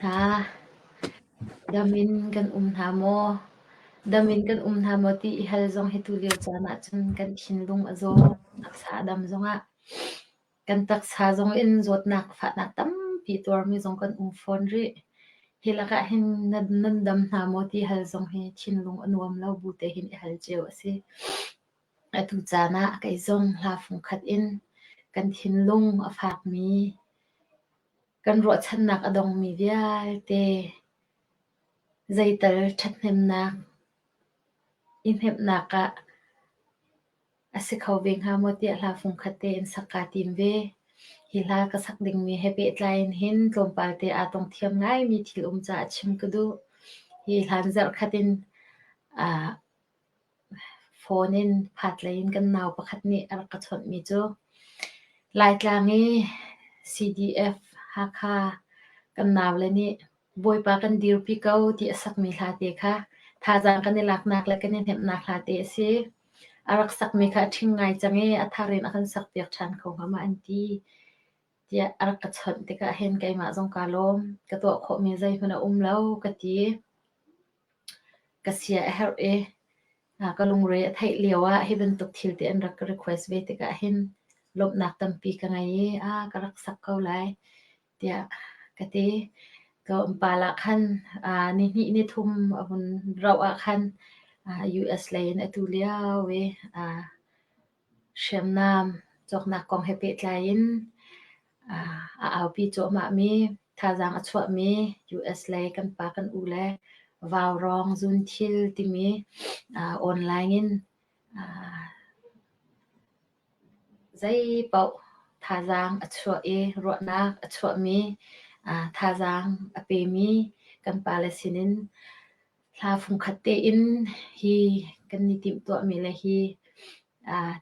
Hna dam in kan um hna maw? Dam in kan um hna maw ti i hal zong hi tulio caan ahcun kan thinlung a zaw, taksa a dam zongah kan taksa zong in zawtnak fahnak tampi tuarmi zong kan um fawn rih. Hi lakah hin nan dam hna maw ti hal zong hi thinlung a nuam lo bu te hin i hal cio a si. Atu caan ah kei zong hla fungkhat in kan thinlung a fakmi kan ruahchannak a dongmi vialte zeital ṭhathnemnak i hnemhnak ah a si kho ve hnga maw tiah hla fungkhat tein sak kaa tim ve. Hi hla ka sak dingmi he pehtlai in hin tlawmpal te aa tong thiam ngaimi thil um caah chim ka duh. Hi hlan zarhkhat in Phone in phatlei in kan nau pakhat nih a rak ka chawnhmi cu Laitlang i CDF Hakha kan naule nih Bawipa kan dirpi ko ti a sakmi hla te kha thazaang kan i laknak le kan i hnemhnak hla te a si. A rak sakmi kha a ṭhing ngai cang i a thar in a kan sakpiak ṭhan kho hnga ma an ti tiah a rak ka chawnh tikah hin keimah zong kaa lawm. Ka tuah khawhmi zeihmanh a um lo ka ti. Ka sia a herh i ka lungre a theih lioah hi bantuk thil te an rak ka request ve tikah hin lawmhnak tampi ka ngei i a ka rak sak ko lai tiah ka ti. Tlawmpal ah khan nihnih nithum a hun rauh ah khan US lei in atu lio i hriamnam cawknak kong he pehtlai in a aupi cuahmahmi, thazaang a chuahmi US lei kan pa kan u le vaurawng zunthil timi online in zeipaoh thazaang a chuah i ruahnak a chuahmi, thazaang a pemi kan pale sinin hla fungkhat tein hi kan i timhtuahmi le hi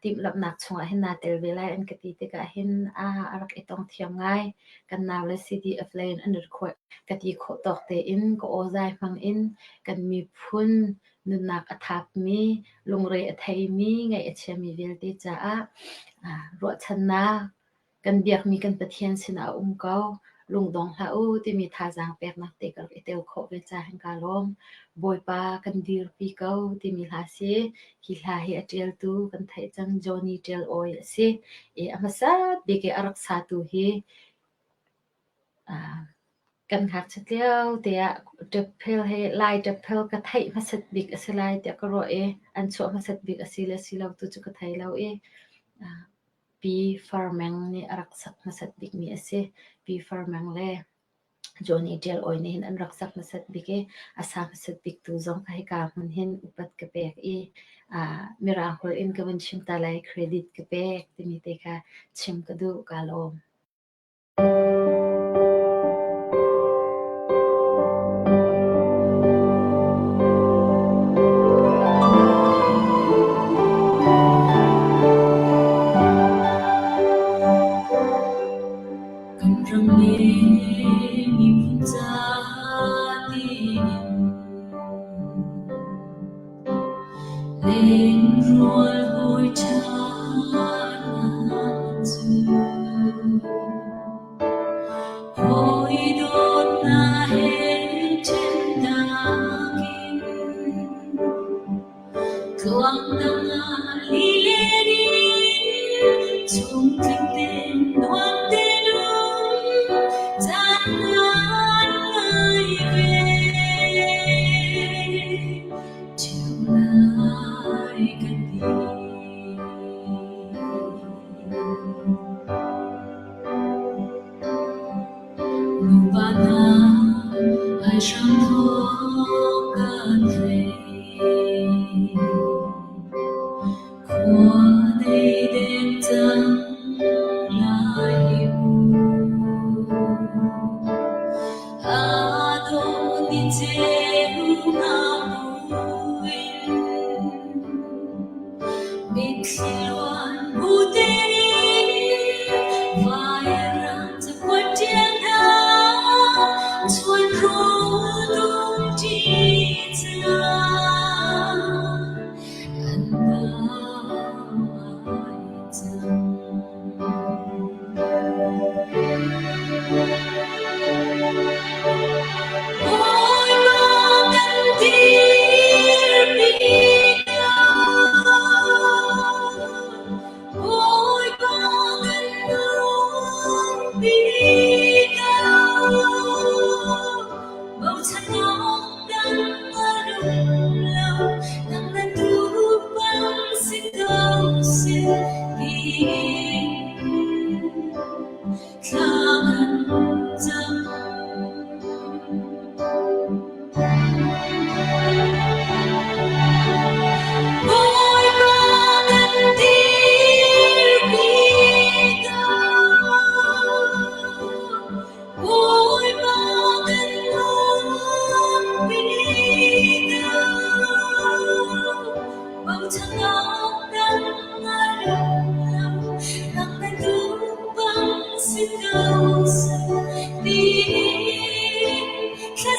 timhlamhnak chungah hin naa tel ve lai an ka ti tikah hin a rak i tong thiam ngai. Kan naule CDF lei in an rat khawh ka ti khawh tawk tein ka awzai hmang in kan miphun nunnak a thapmi, lungre a theimi, ngaih a chiami vialte caah ruahchannak Kan biakmi kan Pathian sinah a um ko. Lungdong hlah u timi thazaang peknak te ka rak i tel khawh ve caah hin kaa lawm. Bawipa kan dirpi ko timi hla si. Hi hla hi a ṭialtu kan theih cang Johnny Ṭial Awi a si. I a hmasa bik i a rak satu hi kan ngakchiat lio te ah ṭephel hi Lai ṭephel ka theih hmasat bik a si lai tiah ka ruah i an chuah hmasat bik a si le si lo tu cu ka thei lo i Pi Far Meng nih a rak sak hmasat bikmi a si. Pi Far Meng le Johnny Ṭial Awi nih hin an rak sak hmasat bik i a sa hmasat biktu zong kha hika hmun hin upat ka pek i Mirang holh in ka vun chim ta lai credit ka pek timi te kha chim ka duh, kaa lawm. Kan ram le miphun ca tiin Lengrual hawi ṭha hna cu hawi dawt hna he ṭhennak in tluang dang ah lilen in chungtling tein nuam tein um caan ngan ngai ve. Ṭhio lai ka ti. Nuva hna aihram thawng kan thei. Khua dei deng cang lai mu. Aa dawh ni ceu nga buin mitthli luan bu tein vairam cakuat ṭial hna chuan rawl dum ṭi cang an dai cang.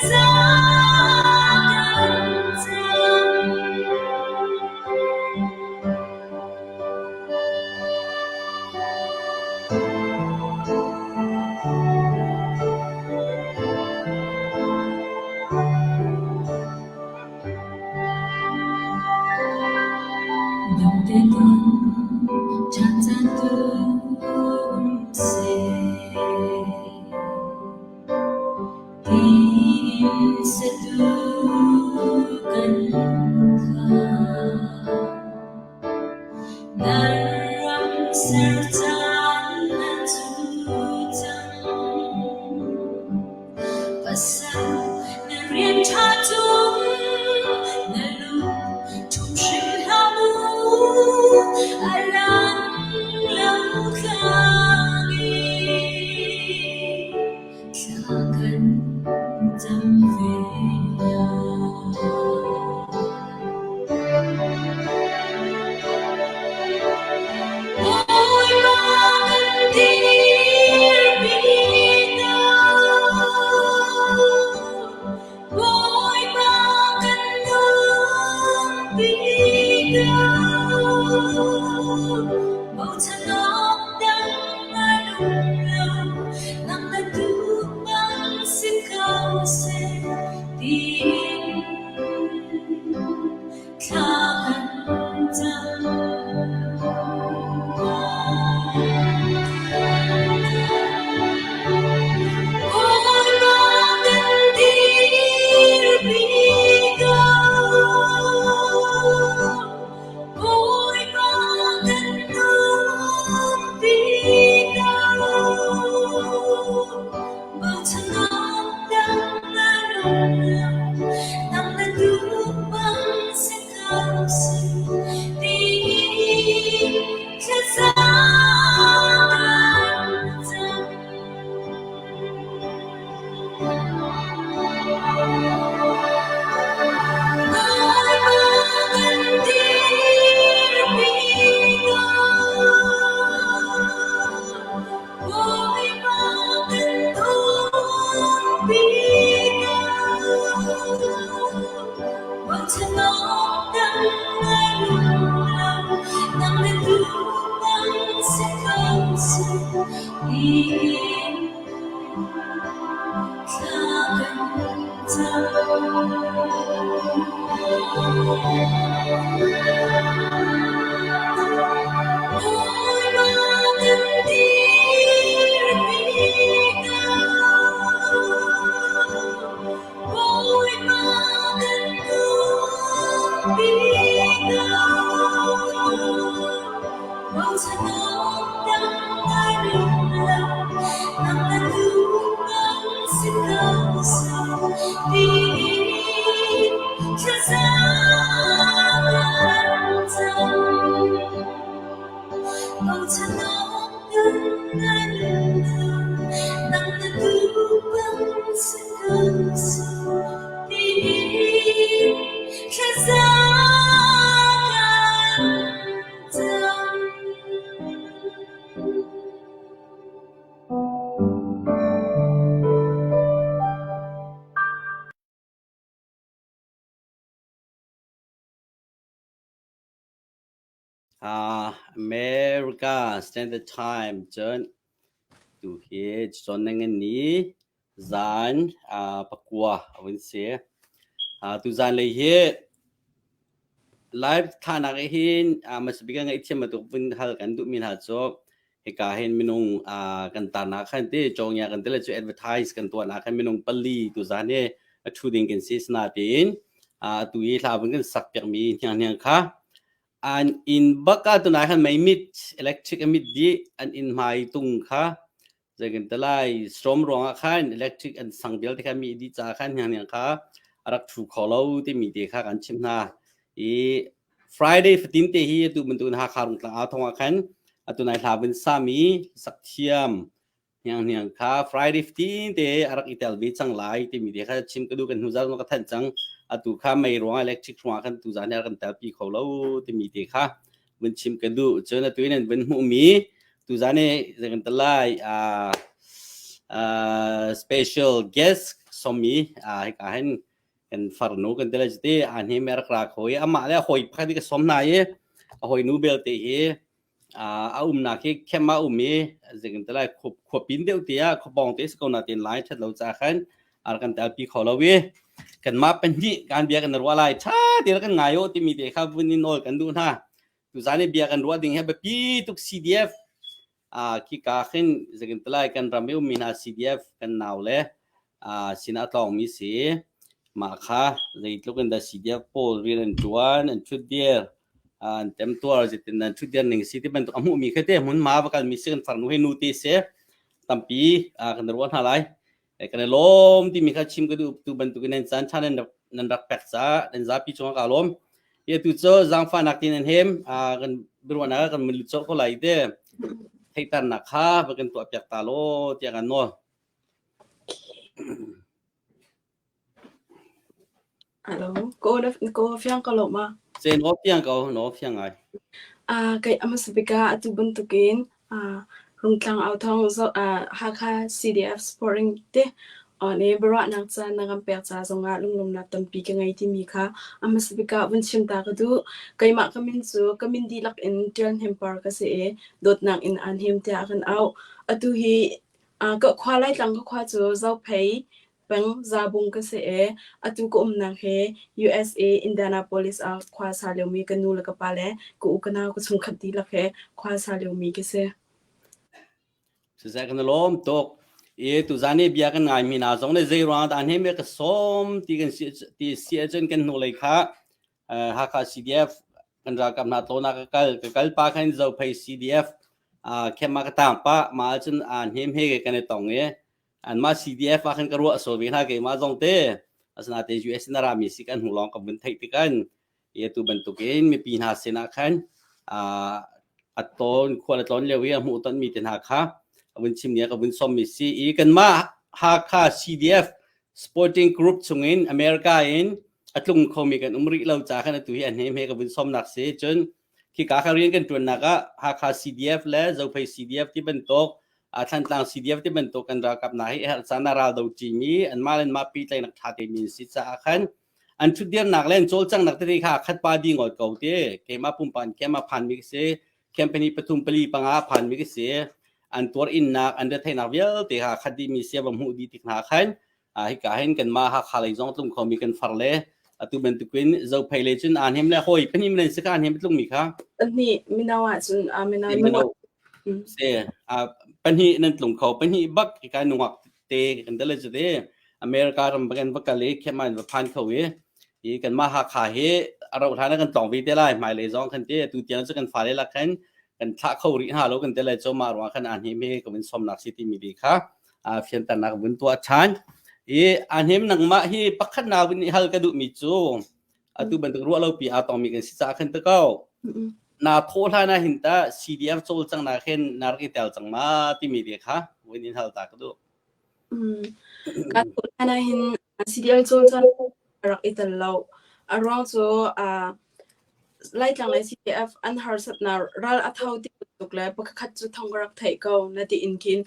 Thlaza kan cam. Dongte ton chan caan tu um seh. Tiin satu kan kha. Na ram ser caan na cu cang. Pasal na rian ṭha tung, na lung ṭhum hrim hlah mu, a lang lo thlang i thla kan cam ve lai. Bawipa kan dirpi ko. Bawipa kan umpi ko. Bochan awk dang an um lo, nang na duh bang si ko seh tiin thla kan cam. Bawipa kan dirpi ko. Bawipa kan umpi ko. Bochan awk dang an um lo, nang na duh bang si ko seh tiin thlaza kan cam. Bawipa kan dirpi ko. Bawipa kan umpi ko. Bochan awk dang an um lo, nang na duh bang si ko seh tiin thla kan cam. Bawipa kan dirpi ko. Bawipa kan umpi ko. Bochan awk dang an um lo, nang na duh bang si ko seh tiin thlaza kan cam. Bochan awk dang an um lo, nang na duh bang si ko seh tiin thlaza kan cam. America Standard Time cun tu hi cawn na ngan ni zan pakua a vun si. Tu zan lei hi live thanak hin hmasa bik ah ngaihthiam bantuk vun hal kan duhmi hna cu hika hin minung kan tarnak khan ti cawngya kan ti le cu advertise kan tuahnak khan minung pali tu zan hi a thu ding kan si sinain atu i hla vun kan sak piakmi hniang hniang kha an inn bak ah tunai khan mei mit electric a mit dih an inn hmai tung kha zei kan ti lai storm ruangah khan electric an sang vialte kha mi dih ca khan hniang hniang kha a rak thu kho lo timi te kha kan chim hna i Friday fatin te hi atu bantukin Hakha Rungtlang aa thong ah khan atu nai hla vun sami sak thiam hniang hniang kha Friday fatin te a rak i tel ve cang lai timi te kha chim ka duh kan hnu zan ka thanh cang atu kha mei ruangah electric ruangah khan tu zan hi kan tel pi kho lo timi te kha vun chim ka duh cun atu in an vun hmuhmi tu zan hi zei kan tel lai special guest sommi hika hin kan farnu kan tele te a hne me rak ra kho i amah le hawi pakhat ka som hna i a hawi nu belte hi a umnak hi khem a um i zeitin te lai khuapin deuh te ah khuapawng te si ko na tin lai that lo ca khan ar kan telpi kho lo i kanmah pahnih kan bia kan ruah lai tha te kan ngai o timi te kha vun in nawl kan duh hna tuzan i bia kan ruah ding hi biapi tuk CDF khi ka khin zeitin te lai kan ram i ummi hna CDF kan nau le sinah tlawngmi si mah kha zeitluk in dah CDF pawl rian an ṭuan an ṭhutdir an temtuar zeitin an ṭhutdir ning si ti bantuk a hmuhmi kha te hmunhma va kalmi si kan farnu hi nu te si tampi kan ruah hna lai. Kan i lawm timi kha chim ka duh tu bantukin nan caan ṭha nan rak nan rak pek caah nan zapi cungah kaa lawm. Hi atu cu zaangfahnak tin an hem kan biaruahnak ah kan mun lut colh ko lai te theihternak kha va kan tuah piak ta law tiah kan nawl. Alo, ko fiang ko lo ma? Se no fiang ko, no fiang ngai. Kei amasabika atu bantukin Rungtlang authawng Hakha CDF supporting te ne biaruahnak ca na kan pek ca zongah lunglawmhnak tampi ka ngei timi kha a hmasa bik ah vun chim ta ka duh. Keimah ka min cu ka min dihlak in Ṭial Hnem Par ka si i dawtnak in aan hnem tiah a kan auh. Atu hi ka khua Laitlang ka khua cu Zophei peng Zabung ka si i atu ka umnak hi USA Indianapolis ah khua sa liomi ka nu le ka pa le ka u ka nau ka chungkhat dihlak he khua sa liomi ka si. Siseh kan i lawm tuk. I tuzan i bia kan ngaimi hna zong nih zei ruang dah hne ka sawm ti kan si ti si ahcun kan hnulei kha Hakha CDF kan ralkap hna tlawn ah ka kal ka kal pa khan Zophei CDF khem ah ka tang pa ma ahcun hnem he kan i tong i anmah CDF ah khan ka ruah sual ve hna keimah zong te asinain US in a rami si kan hnu lawng ka vun theih tikan i atu bantukin mipi hna sinah khan a tawn khual a tlawn lio i a hmuh tonmi te hna kha a vun chim ni ka vun sawmmi si i kanmah Hakha CDF Sporting Group chungin America in a tlung khomi kan um rih lo ca khan atu hi a hne hme ka vun sawmnak si cun khika kha rian kan ṭuannak ah Hakha CDF le Zophei CDF ti bantuk Thlantlang CDF ti bantuk kan ralkap hna hi herh caan ah ral do ṭimi anmah le anmah pehtlaihnak ṭha te mi an si caah khan an ṭhutdirnak le an cawlcanghnak tete kha khat pa ding ot ko ti keimah pumpak in camp ah phanmi ka si company pathum pali panga phanmi ka si an tuar innak an retheihnak vialte kha khat dihmi sia va hmuh dih tik hna khan hika hin kanmah Hakha lei zong tlung khomi kan far le atu bantukin Zophei lei cun aa hnem le hawi pahnih men si ka hnem tlungmi kha pahnih mino ah cun mino mino se pahnih nan tlung kho pahnih bak hika nungak te kan dale chu te America ram bakan va kal i kheman va phan kho i i kanmah Hakha hi a rauh hlan kan tlong ve te lai hmai lei zong khan te tu tiang cu kan fale lak khan kan thlah kho rih hna lo kan te lai cho ma ruang khan a hnem he ka vun somnak si ti mi bi kha fianternak vun tuah ṭhan. I a hnem nangmah hi pakhat na vun i hal ka duhmi cu atu bantuk ruah lopi aa tongmi kan si caah khan ta ko. Na thawh hlan ah hin ta CDF cawlcang na khin na rak i tel cang ma timi te kha vun in hal ta ka duh. Ka thawh hlan ah hin CDL cawlcang rak i tel lo. A ruang cu Laitlang le CDF an harsatnak ral a tho ti bantuk le pakhat cu thawng ka rak theih ko na tiin khin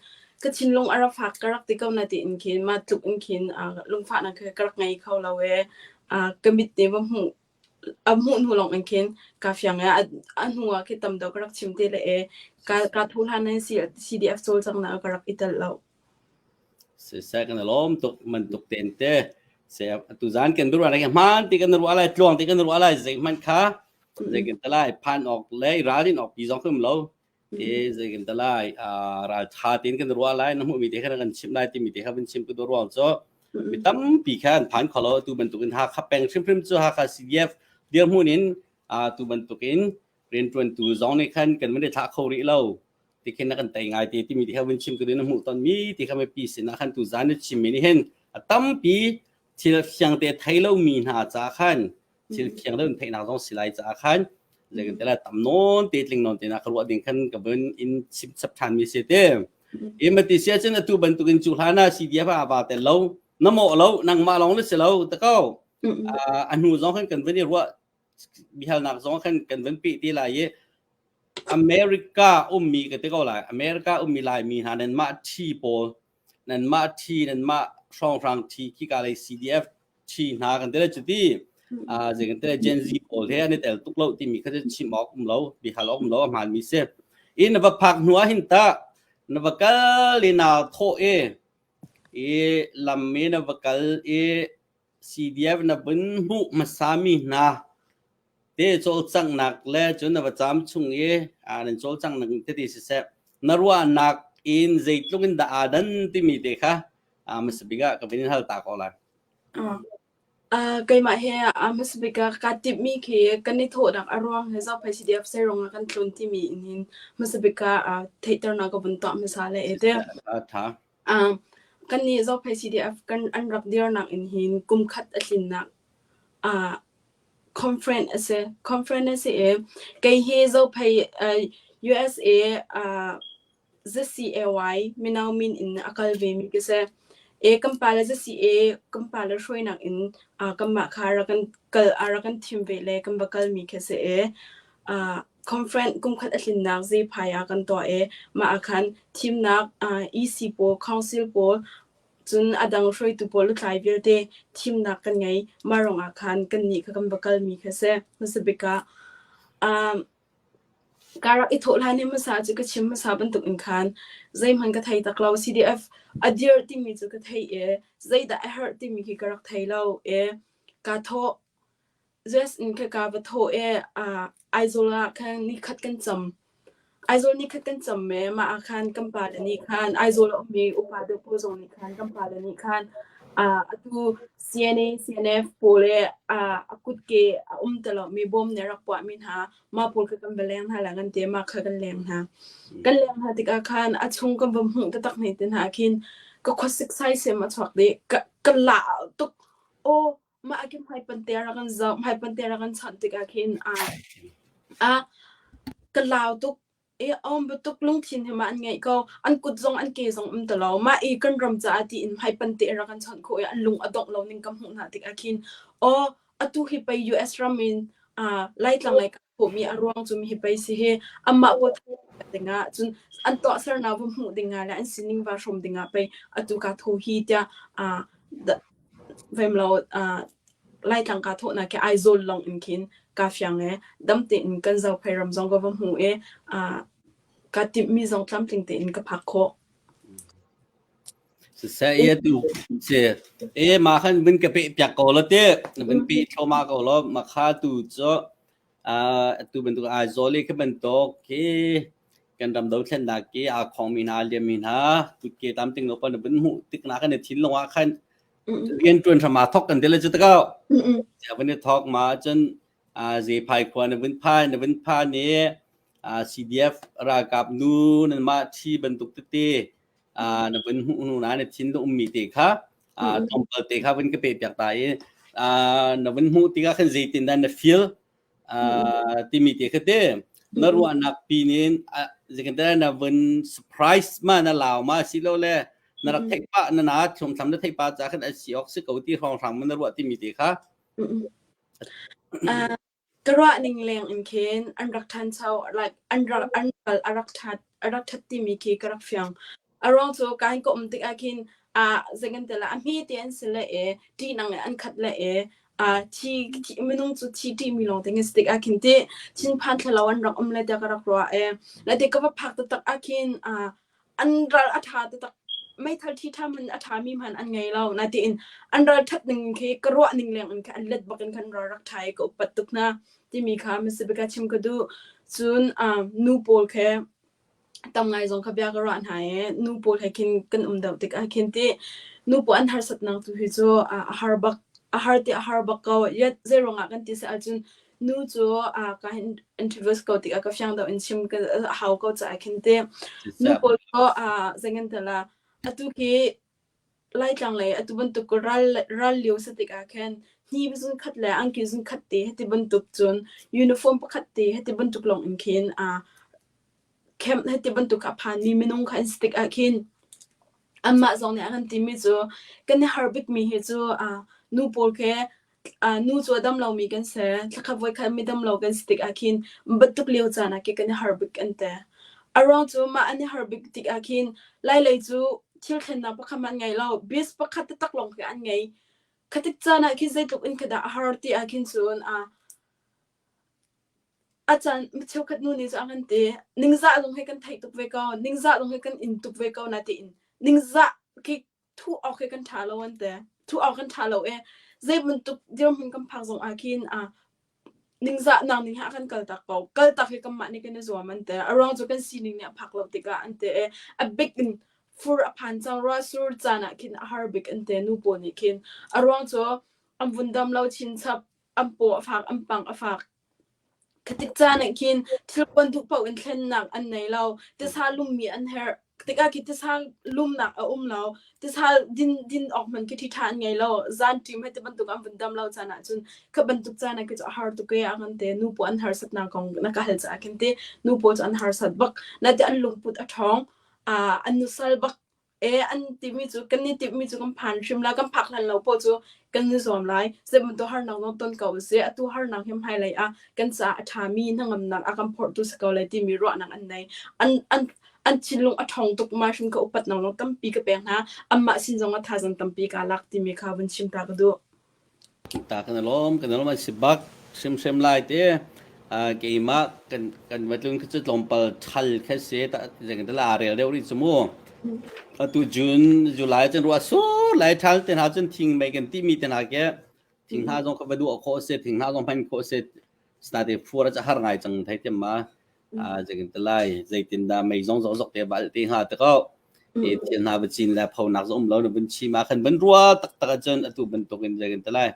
ka thinlung a rak fak ka rak ti ko na tiin khin mah tluk in khin lungfahnak kha ka rak ngei kho lo i ka mit nih va hmuh a hmuh hnu lawng in khin kaa fiang i a hnu ah khi tam deuh ka rak chim te le i kaa tho hlan in CDF cawlcanghnak ah ka rak i tel lo. Siseh kan i lawm tuk man tuk ten te se tuzan kan ruah lai hmaan ti kan ruah lai tluang ti kan ruah lai zeihmanh kha zei kan talai phan awk le ralrin awk pi zong um lo e zei kan talai ral tha tin kan ruah lai na hmuh mi te kha kan chim lai timi te kha vun chim ku ruang cu mi tampi kha an phan kholo tu bantukin Hakha peng hrimhrim cu Hakha CDF dirhmun in tu bantukin rianṭuantu zong nih khan kan van i thlah kho rih lo ti khin na kan tei ngai te timi ti kha vun chim ka na hmuh ton mi ti kha mipi sinah khan tu zan na chim mi nih hin a tampi thil fiang te thei lo mi hna ca khan thil fiang lo theihnak zong si lai ca khan zeikan te la tam nawn te tling nawn te na ka ruah ding khan ka vun in chim chap than mi si te i mati sia cun atu bantukin cu hlan ah CDF ah va tel lo na mawh lo nangmah lawng na si lo ta ko a hnu zong khan kan vun i ruah biahalnak zong khan kan van peh te lai i America ummi ka ti ko lai America ummi Laimi hna nan mah ṭhi pawl nan mah ṭhi nan mah hrawnghrang ṭhi khika lei CDF ṭhi hna kan ti le cuti zei kan ti le Gen Z pawl he an i tel tuk lo timi kha cu chim awk um lo bihal awk um lo a hmaanmi si. I na va phak hnu ah hin tah na va kal i naa thawh i i lam i na va kal i CDF na vun hmuh hmasami hna te cawlcanghnak le cun na va caam chung i nan cawlcanghnak tete siseh na ruahnak in zeitluk in dah aa dan timi te kha hmasa bik ah ka vun in hal ta ko lai. Keimah he hmasa bik ah kaa timhmi khi kan i thawhnak a ruang he Zophei CDF Sairung ah kan tlun timi in hin hmasa bik ah theihternak ka vun tuah hmasa le e te. Tha. Kannih Zophei CDF kan an rak dirnak in hin kum khat a tlinnak conference a si. Conference a si i kei hi Zophei USA ZCAY mino min in a kal vemi ka si. E kan pale ZCA kan pale hruainak in kanmah kha rak kan kal rak kan thim ve le kan va kalmi khi si i conference kumkhat a tlinnak zephai ah kan tuah i mah ah khan thimnak EC pawl, council pawl, cun a dang hruaitu pawl lutlai vialte thimnak kan ngei. Mah ruangah khan kannih kha kan va kalmi kha si. Hmasa bik ah ka rak i thawh hlan hi hmasa cu ka chim hmasa bantuk in khan zeihmanh ka thei tak lo. CDF a dir timi cu ka thei i zeidah a herh timi khi ka rak thei lo i kaa thawh. US in khaka va thawh i Aizawl ah khan nikhat kan cam. Aizawl nikhat kan cam i mah ah khan kan pale nih khan Aizawl a ummi upa deuh pawl zong nih khan kan pale nih khan atu CNA, CNF pawl i a kutke a um ti lomi bawm nih a rak puahmi hna mah pawl kha kan va leng hna lai kan ti i mah kha kan leng hna. Kan leng hna tikah khan a chung kan va hmuh taktak hne te hna khin ka khuasik saisem a chuak dih. Ka, ka la tuk. Aw, mah ah khin hmaipanh te rak kan zoh hmaipanh te rak kan chawnh tikah khin a ka lau tuk i a um tuk lungthin hi mah an ngeih ko an kut zong an ke zong um ti lo mah i kan ram caah tiin hmaipanh te rak kan chawnh khawh i an lung a dongh lo ning ka hmuh hna tikah khin aw atu hi pei US ram in Laitlang lei khawhmi a ruang cu hi pei si hi amah pawl dingah cun an tuahsernak va hmuh dingah le an sining va hrawm dingah pei atu ka tho hi tiah Vem lo Laitlang kaa thawhnak khi Aizawl lawng in khin kaa fiang i dam tein kan Zophei ram zong ka va hmu i kaa timhmi zong tlamtling tein ka phak khawh. Siseh i atu si e ma khan vun ka peh piak ko lo ti vun pe thluahmah ko lo ma kha tu cu atu bantuk Aizawl i khi bantuk khi kan ram dothlennak ki aa khongmi hna liammi hna kutke tamting lo pan vun hmuh tik na kan i thin longah khan rian tuan hram aa thok kan ti le cu takau vun i thok ma cun zephai khua na vun phan na vun phan i CDF ralkap nu nan mah thi bantuk tete na vun hmuh hnu na na thin ummi te kha tlawmpal te kha vun ka pe piak ta i na vun hmuh tikah khan zeitin dah na feel timi te kha te na ruahnak pin in zeitin na vun surprise ma na lau ma si lo le na rak theih pa na na thlum na theih pa ca khan a si ok si ko ti hrawng hrang ma na ruah timi te kha. Ka ruah ning leng in khin an rak ṭhancho like an rak an ral a rak ṭhat a rak ṭhat timi khi ka rak fiang. A ruang cu ka in ka um tikah khin ah zei ti la a hme te an si le e ṭihnang in an khat le e ah thi thi minung cu thi ṭihmi lawng te ngan si tikah khin ti thinphan thlalo an rak um le tiah ka rak ruah e. Le ti ka va phak taktak ah khin ah an ral a ṭha taktak. Meithal ṭhi ṭha hmanh a ṭhami hmanh an ngei lo. Natein an ral ṭhat ning khi ka ruah ning leng in khan an let bak in khan ral rak ṭha i ka upat tuk hna timi kha Mississippi chim ka duh. Cun nu pawl khi tam ngai zong kha bia ka ruah hna i nu pawl he khin kan um deuh tikah khin ti nu pawl an harsatnak tu hi cu a har bak a har ti a har bak ko. Yet zeiruangah kan ti si ahcun Nu cu ka introduce ko tikah ka fiang deuh in chim ka hau ko caah khin ti. Nu pawl cu zei ti la atu khi Laitlang lei atu bantuk ral ral lio si tikah khin hni zun khat le angki zun khat te heti bantuk cun uniform pakhat te heti bantuk lawng in khin camp heti bantuk a phanmi minung kha an si tikah khin anmah zong nih a kan timi cu kan i har bikmi hi cu nu pawl khi Nu cu a dam lomi kan si. Thlakhat voikhat mi dam lo kan si tikah khin bantuk lio caan ah khin kan i har bik an ti. A ruang cu mah an i har bik tikah khin Lailei cu thil thlennak pakhat hmanh an ngei lo. Bis pakhat taktak lawng khi an ngei. Khatik caan ah khin zeitluk in khi dah a har ti ah khin cun a caan cheukhat nu nih cun a kan ti. Ningzah zong hi kan theih tuk ve ko. Ningzah zong hi kan in tuk ve ko na tiin. Ningzah khi thuh awk hi kan ṭha lo an ti. Thuh awk kan ṭha lo i zei bantuk dirhmun kan phak zong ah khin ningzahnak ning he a kan kaltak ko. Kaltak hi kanmah nih kan i zuam an ti. A ruang cu kan sining nih a phak lo tikah an ti i a bik in fur a phan cang rua sur caan ah khin a har bik an ti nu pawl nih khin. A ruang cu an vun dam lo chinchap, an paw a fak, an pang a fak. Khatik caan ah khin thilpuan duh paoh in thlennak an nei lo. Tisa lummi an herh. Tikah khi tisa lumnak a um lo. Tisa din din awk hmanh khi ṭhiṭha an ngei lo. Zan ṭim hei ti bantuk an vun dam lo caan ahcun kha bantuk caan ah khi cu a har tuk ee a kan ti. Nu pawl an harsatnak kong na ka hal caah khin ti nu pawl cu an harsat bak. Naite an lungput a ṭhawng. An nusal bak. E an timi cu kan i timhmi cu kan phan hrim lai kan phak hlan lo paoh cu kan i zuam lai zei bantuk harnak zong ton ko usih atu harnak hi hmailei ah kan caah a ṭhami hnangamnak a kan phorhtu si ko lai timi ruahnak an nei an an an thinlung a ṭhawng tuk ma hrim ka upatnak zong tampi ka pek hna anmah sin zong ah thazaang tampi kaa lak timi kha vun chim ta ka duh. Ta kan i lawm, kan i lawm an si bak hrimhrim lai ti. Keimah kan kan va tlun khi cu tlawmpal ṭhal kha si ta zeng te la rel deuh rih cu mu. Atu June, July cun ruah sur lai ṭhal te hna cun thing mei kan ti mi te hna ke thing hna zong kha va duah khawh si, thing hna zong hman khawh si. Sna te fur a har ngai cang thei tiam ma. Zeitin te lai zeitindah mei zong zok zok te bal te hnga te ko e thil hna va cin le pho nak um lo na vun chi ma khan van rua taktak ahcun atu bantuk in zeitin te lai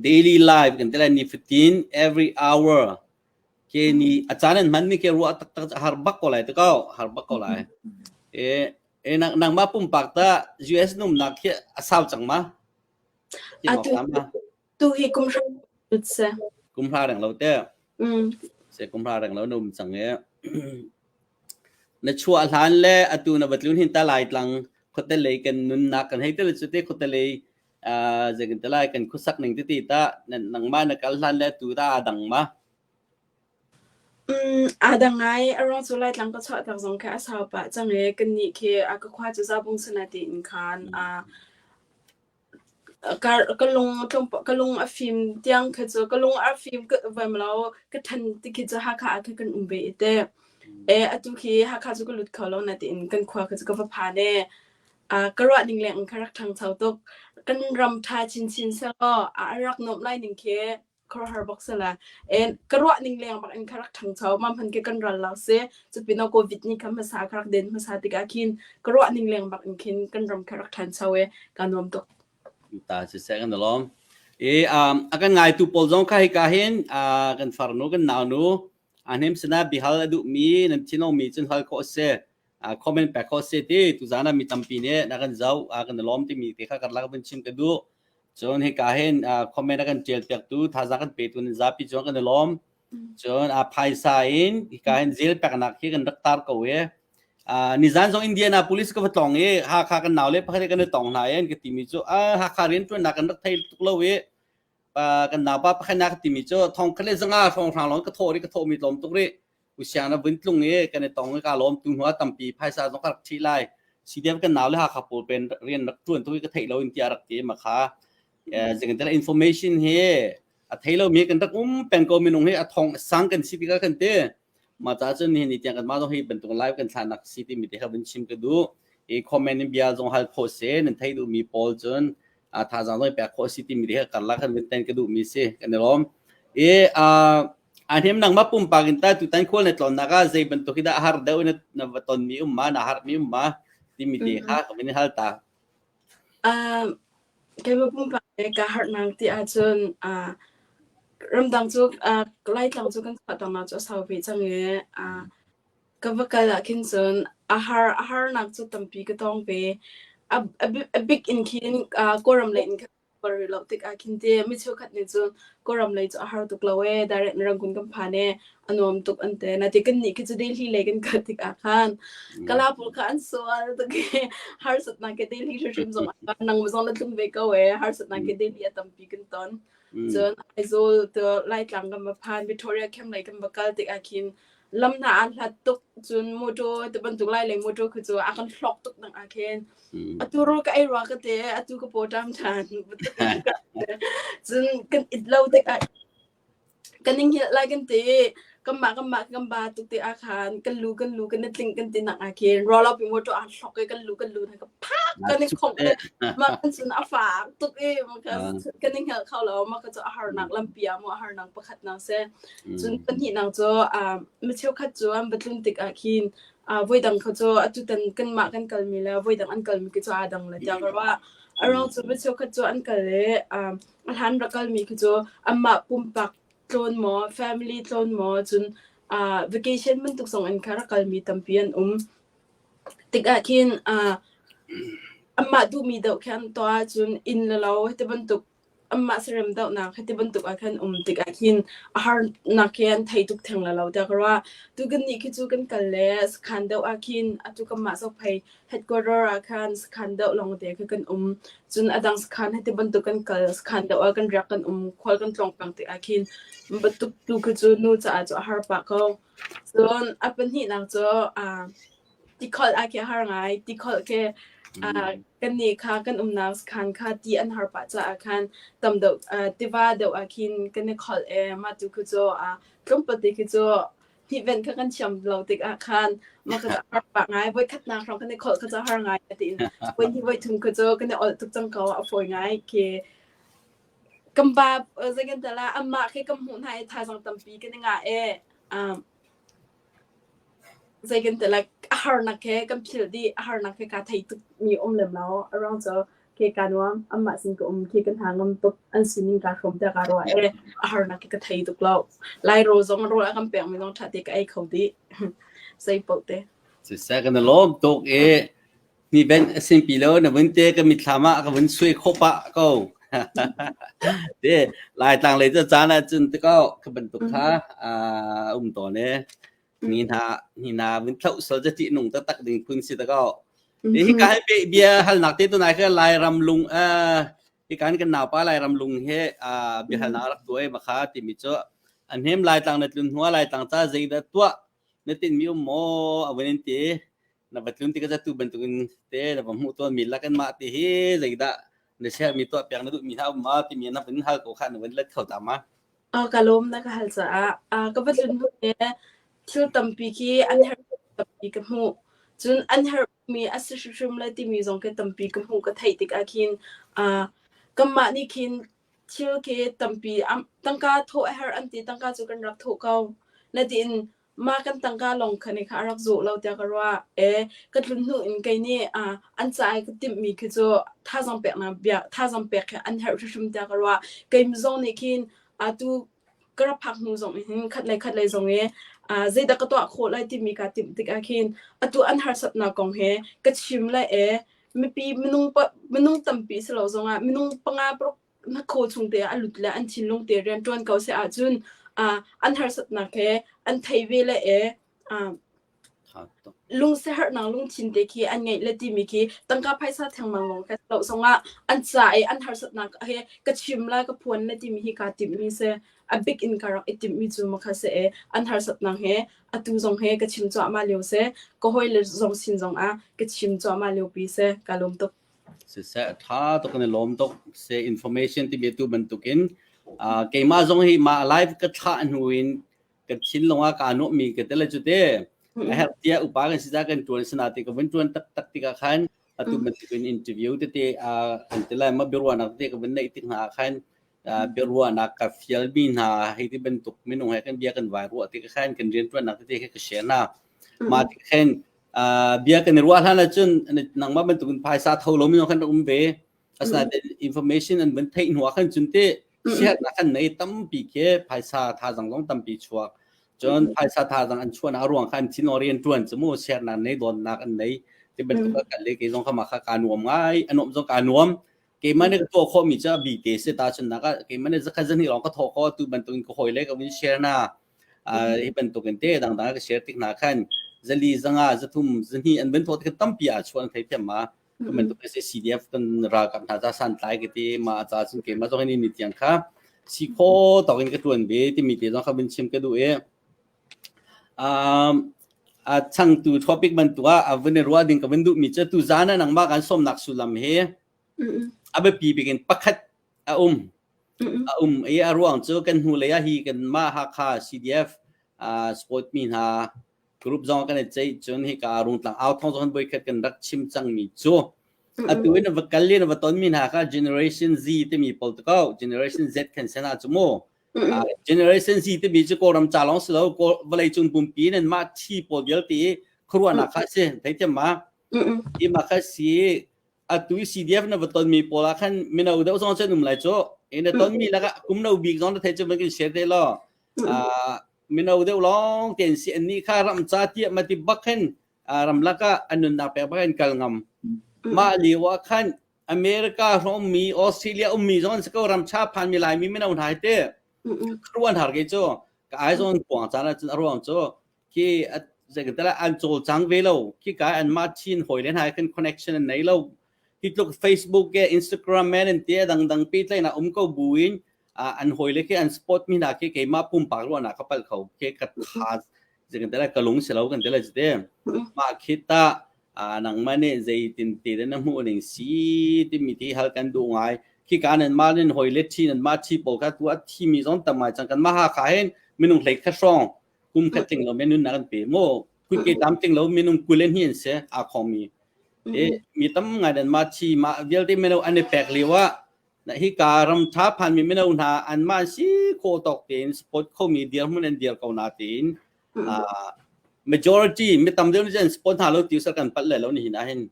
daily life kan te lai ni fatin every hour ke ni a caan an hman mi ke ruah taktak har bak ko lai te ko har bak ko lai e e nang nangmah pumpak ta US num nak khi a sau cang ma? Atu tu hi kum hra se. Kum hra reng lo te. Se kum hra reng lo na um cang e. Na chuah hlan le atu na va tlun hin ta lai tlang khuate lei kan nunnak kan hei te le cu te khuate lei zeitin te lai kan khuasak ning titi ta nangmah na kal hlan le tu ta aa dang ma? Aa dang ngai. A ruang cu Laitlang ka chuahtak zong khi a sau pah cang i kannih khi ka khua cu Zabung sana tiin khan Ka lung a fim tiang khi cu ka lung a fim vaim lo ka ṭhan ti khi cu Hakha ah khin kan um ve i teh. Atu khi Hakha cu ka lut kho lo natein kan khua khi cu ka va phan ee. Ka ruah ning leng in ka rak ṭhangcho tuk. Kan ram ṭha chinchin sehlaw a rak nuamh lai ning khi khuaruahhar bak si le en ka ruah ning leng bak in ka rak ṭhangcho ma hman ke kan ral lo si cupin ah covid ni kha hmasa ka rak den hmasa tikah khin ka ruah ning leng bak in khin kan ram ka rak ṭhancho e ka nuam tuk. Ta si se kan lawm e a kan ngaitu pawl zong kha hika hin kan farnu kan naunu ahnem sana bihal a duhmi nan thinong mi cun hal khawh si comment pek khawh si ti tuzan ah mi tampi nih na kan zoh kan lawm timi te kha karlak vun chim ka duh. Cun hika hin comment a kan ṭial piaktu thazaang kan petu nan zapi cun kan i lawm. Cun a phaisa in hika hin zel peknak hi kan rak tar ko i nizan zong Indiana police ka va tlong i Hakha kan nau le pakhat kan i tong hna i an ka timi cu Hakha rianṭuannak kan rak thei tuk lo i kan naupa pakhat na ka timi cu thong khat le zanga hrawnghrang lawng ka thawh rih ka thawhmi tlawm tuk rih usiang na vun tlung i kan i tong i ka lawm tu hnu ah tampi phaisa zong ka rak ṭhih lai CDF kan nau le Hakha pawl pen rian rak ṭuan tuk i ka theih lo in tiah rak ti ma kha zekin information hi a thei lo mi kan rak um peng ko minung hi a thong sang kan si tikah kan ti mah ca cun nihin ni tiang kan mah zong hi bantuk live kan thlanak si timi te kha vun chim ka duh i comment in bia zong hal khawh si nan thei duh mi pawl cun thazaang zong pek khawh si timi te kha karlak kan vun ten ka duh mi si kan i lawm i a hnem nang ma pumpak in ta tutan khual na tlawnnak ah zei bantuk hi dah har deuh na na va ton mi um ma na har mi um ma timi te kha ka vun hal ta. Keimah pumpak he kaa harhnak ti ahcun ramdang cu Laitlang cu kan chuahtaknak cu a sau ve cang i ka va kal ah khin cun a har a harnak cu tampi ka tong ve. A bik in khin Kawlram lei in kal rih lo tikah khin ti mi cheukhat nih cun Kawlram lei cu a har tuk lo ee, direct in Rangoon kan phan ee, a nuam tuk an ti. Natin kannih khi cu Delhi lei kan kal tikah khan Kala pawl kha an sual tuk i harsatnak ke Delhi hrimhrim zong ah nang zong na tlung ve ko ee, harsatnak ke Delhi a tampi kan ton. Cun Aizawl to Laitlang kan va phan, Victoria Camp lei kan va kal tikah khin. Lam hna aa hlat tuk cun motor ti bantuk lai lei motor khi cu a kan hlawk tuk dang ah khin. Atu rawl ka ei rua ka ti atu ka paw ṭam ṭhan. Cun kan it lo tikah kan i hngilh lai kan ti. Kanmah kanmah kan ba tuk te ah khan kan lu kan lu kan i tling kan ti nak ah khin ruahlopi motor aa hlok i kan lu kan lu hna ka phak kan i khongh i mah kan cun a fak tuk i kan i hngalh kho lo mah ka cu a harnak lampi ah maw a harnak pakhat nak si. Cun pahnihnak cu mi cheukhat cu an va tlun tikah khin voidang kha cu atutan kanmah kan kalmi le voidang an kalmi khi cu aa dang le tiah ka ruah. A ruang cu mi cheukhat cu an kal i a hlan rak kalmi khi cu anmah pumpak tlawn maw, family tlawn maw, cun vacation bantuk zong in kha rak kalmi tampi an um. Tikah khin anmah duhmi deuh khi an tuah ahcun inn le lo ti bantuk anmah sarem dohnak hiti bantuk ah khan um tikah khin a harnak khi an thei tuk theng la lo tiah ka ruah. Tu kan nih khi cu kan kal le sakhan deuh ah khin atu kanmah Zophei headquarter ah khan sakhan deuh lawng te khi kan um. Cun a dang sakhan hiti bantuk kan kal sakhan deuh ah kan riak kan um khual kan tlawng peng tikah khin bantuk tu khi cu nu caah cu a har pah ko. Cun a pahnihnak cu Tikholh ah khi a har ngai. Tikholh khi kannih kha kan umnak sakhan kha ti an har pah caah khan tam deuh tiva deuh ah khin kan i kholh i mah tu khi cu tlawmpal te khi cu hnihvenh kha kan thiam lo tikah khan mah kha cu a har pah ngai. Voikhatnak hrawng kan i kholh kha cu a har ngai tiin voihnih voithum khi cu kan i olh tuk cang ko a fawi ngai khi. Kan pa zei kan ti lai anmah khi kan hmuh hna i thazaang tampi kan i ngah i Zei kan ti lai, a harnak he kan philh dih. A harnak he kaa thei tukmi um lem lo. A ruang cu khi kaa nuam, anmah sin ka um khi kan hna ngam tuk. An sining kaa hrawm tiah kaa ruah i a harnak hi ka thei tuk lo. Lai rawl zong rawl a kan pekmi zong ṭha te ka ei kho dih. Zei paoh te. Siseh kan i lawm tuk i Mi ben a singpi lo na vun te ka mitthlam ah ka vun sui kho pah ko. Te Laitlang lei cu caan ah cun te ko ka bantuk kha um tawn e. Mi hna ni na vun thloh sol ca ṭih nung taktak ding phun si ta ko. Hi ka hi bia halnak te tu nai kha Lairam lung hi kan kan naupa Lairam lung he bia halnak rak tuai ma kha timi cu an hem Laitlang na tlun hnu Laitlang ca zeidah tuah na tinmi um maw a vun in ti na va tlun tikah tu bantukin te na va hmuh tawn mi lakin mah ti hi zeidah na share mi tuah piak na duh mi hna um ma timi na vun hal ko kha na vun let kho ta ma? Ka lawm na ka hal caah. Ka va tlun hnu le thil tampi khi an herh tampi ka hmuh. Cun an herhmi a si hrimhrim le timi zong khi tampi ka hmuh ka theih tikah khin kanmah nih khin thil khi tampi tangka thawh a herh an ti tangka cu kan rak thawh ko. Natiin Mah kan tangka lawng kha nih kha a rak zawh lo tiah ka ruah. E, ka tlun hnu in kei nih an ca i ka timhmi khi cu thazaang peknak bia thazaang pek khi an herh hrimhrim tiah ka ruah. Kei zong nih khin atu ka rak phak hnu zong hin khat lei khat lei zong i zeidah ka tuah khawh lai timi kaa timh tikah khin atu an harsatnak kong he ka chim le e mipi minung minung tampi si lo zongah minung panga paruk hnakhaw chung te ah a lut le an thinlung te rian ṭuan ko seh ahcun an harsatnak he an thei ve le e lungsiaherhnak lungthin te khi an ngeih le timi khi tangka phaisa thengmang lawng kha lo zongah an ca i an harsatnak he ka chim lai ka phuan le timi hi kaa timhmi si. A bik in ka rak i timhmi cu makha si e an harsatnak he atu zong he ka chim cuahmah lio si. Ka hawile zong sin zong ah ka chim cuahmah lio pi si. Ka lawm tuk. Siseh a ṭha tuk kan i lawm tuk. Se information timi tu bantukin keimah zong hi mah live ka thlah hnu in ka thinlung ah kaa nuamhmi ka tel cu te. A herh tiah upa kan si ca kan ṭuan sinate ka vun ṭuan taktak tikah khan atu bantukin interview tete kan ti lai ma biaruahnak tete ka vun neih tik hna ah khan biaruahnak ka fialmi hna hei ti bantuk minung he kan bia kan vai ruah tikah khan kan rianṭuannak tete kha ka share hna. Mah tik khan bia kan i ruah hlan ahcun nangmah bantukin phaisa tho lo minung khan rak um ve. Asinain information an vun theih hnu ah khan cun te siarnak khan nei tampi khi phaisa thazang zong tampi chuak. Cun phaisa thazang an chuahnak a ruang kha an thin rian ṭuan cu mu siarnak nei dawnnak an nei. Ti bantuk ah kan le kei zong kha mah kha kaa nuam ngai. A nuam zong kaa nuam. Keimah nih ka tuah khawhmi cu a bi te si ta chunnak ah keimah nih zakhat zahnih lawng ka thawh khawh tu bantukin ka hawile ka vun share hna. Hi bantukin te dangdang ka share tik hna khan zali zanga zathum zahnih an vun thawh tik tampi ah chuan thei thiam ma. Ka bantuk CDF kan ralkap hna ca santlai ka ti ma ca cun keimah zong hin ni tiang kha si kho tawk in ka tuan ve timi te zong kha vun chim ka duh i. Um, a changtu topic bantuk ah a vun i ruah ding ka vun duhmi cu tu zan ah nangmah kan sawmnak sullam hi a biapi bik in pakhat a um. A um i a ruang cu kan hnu lei ah hi kan mah Hakha CDF uh, sport mi hna group zong kan i ceih cun hika Rungtlang au thong zong voikhat kan rak chim cangmi cu atu in va kal in va ton mi hna kha generation Z timi pawl te ko generation Z kan sena cu mu generation Z timi cu Kawlram ca lawng si lo vawlei cung pumpi in mah thi pawl vialte khuaruahnak kha si theithiam ma i ma kha si atu CDF na va ton mi pawl ah khan mino deuh zong cun um lai cu i na ton mi lakah kum no bik zong na thei cu man kan share te lo mino deuh lawng ten si an nih kha ram ca tiah ma ti bak khan ramlak ah an nunnak pek bak in kal ngam mah lio ah khan America ummi Australia ummi zong an si ko ram cha phan mi Laimi mino hna hi te ruan har ke cu ka ai zong puang caan ah cun a ruang cu khi zeitin an cawlcang ve lo khi ka an mah chin hawi le hna kan connection an nei lo hi tluk Facebook ke Instagram men an te dangdang pehtlaihnak um ko buin an hawi le khi an support mi hna khi keimah pumpak ruahnak ka pal kho ke ka tha zeitin ka lung si lo kan ti lai te mah khi ta nangmah nih zeitin te na hmuh ning si timi ti hal kan duh ngai khi ka nan mah nin hoi le thi nan mah thi pawl kha tu a thi mi zong tam ngai cang kan mah ha kha hin minung hlei kha hrawng kum khat tling lo men nunnak an pe mo kuit tam tling lo minung kul in hi an si aa khong mi e mi tam ngai nan ma chi ma vialte mino an i pek lio ah na hi ka ram tha phan mi mino hna an ma si kho tok tein support kho mi dirhmun an dir ko na tein majority mi tam deuh nih support hna lo ti sar kan pat le lo ni hin ah hin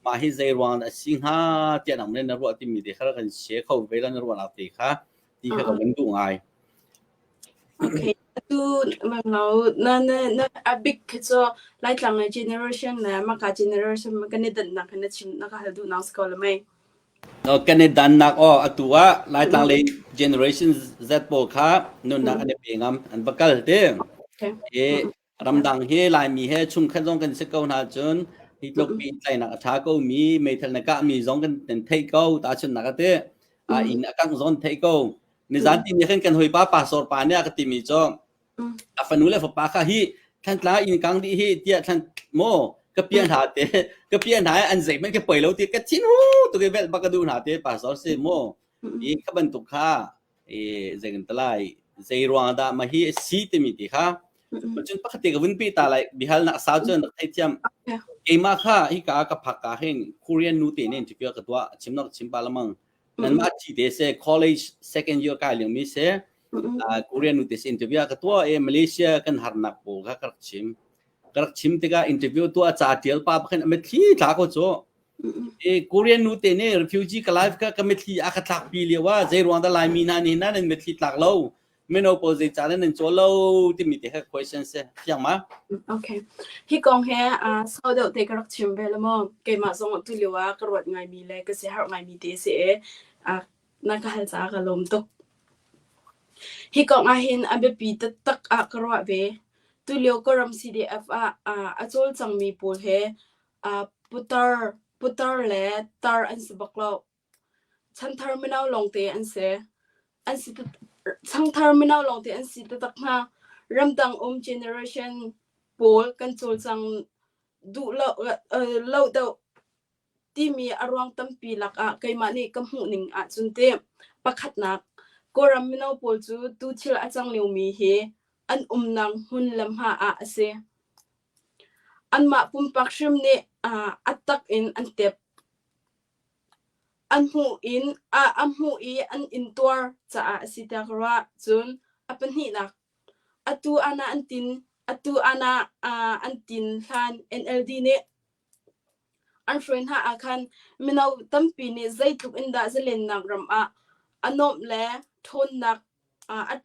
ma hi zei ruang a si hnga tiah nang na ruah timi te kha kan share kho ve la na ruah nak te kha ti kha ka van duh ngai. Okay. Atu lo na na na a big khi cu Laitlang le generation le maka generation kan i dannak hi na chim na ka hal duh nak si ko le mei. No, kan i dannak aw atu ah Laitlang lei generation Z pawl kha nunnak an i pe ngam an va kal te. Okay. E Ramdang hi Laimi he chungkhat zong kan si ko hna cun hi tluk pehtlaihnak a ṭha ko mi meithal na kah mi zong kan kan theih ko tahchunhnak a ti. A inn a kangh zong theih ko. Nizan ti nih khan kan hawipa pastor pa nih a ka timi cu a fanu le fapa kha hi Thantlang inn kang dih hi tiah thlan maw ka piah hna te ka piah hna an zeihmanh ka poi lo ti ka thin hu tu ke velh bak ka duh hna te pastor si maw i kha bantuk kha i zeikan talai zei ruang dah mah hi a si timi ti kha cun pakhat te ka vun pe ta lai bihalnak sau cun rak theithiam keimah kha hika ka phak ka hin Korean nu te nen interview ka tuah chimnak chim pa lamang nanmah thi te se college second year kai lio mi se Korean nu te se interview ka tuah e Malaysia kan harnak pawl kha ka rak chim ka rak chim tikah interview tuah ca tial pa pakhin a mitthli thla ko cu E Korean nu te nih refugee ka life ka ka mitthli a ka tlak pi lio ah zei ruang dah Laimi hna nih na nan mitthli tlak lo mino pawl zei ca nan cawl lo timi te kha question si fiang ma? Okay. Hi kong he uh, sau deuh te ka rak chim ve la maw? Keimah zong tu lio ah ka ruat ngaimi le ka siaherh ngaimi te si e. Uh, na ka hal caah ka lawm tuk. Hi kong ah hin a biapi taktak ah ka ruah ve. Tu lio ka ram CDF ah uh, a cawlcangmi pawl he Putar, putar le tar an si bak lo. Chanthar mino lawngte an si. An si changthar mino lawngte an si taktak hna. Ramdang um generation pawl kan cawlcang duh lo, lo deuh timi a ruang tampi lakah keimah nih ka hmuh ning ahcun ti pakhatnak Kawlram mino pawl cu tu thil a cang liomi hi an umnak hmun le hma ah a si. Anmah pumpak hrim nih a tak in an tep. An hmuh in a hmuh i an intuar caah a si tiah ka ruah. Cun a pahnihnak, atu ana an tin atu ana an tin hlan NLD nih an hruai hna ah khan mino tampi nih zeitluk in dah zalennak ram ah a nuamh le ṭhawnnak a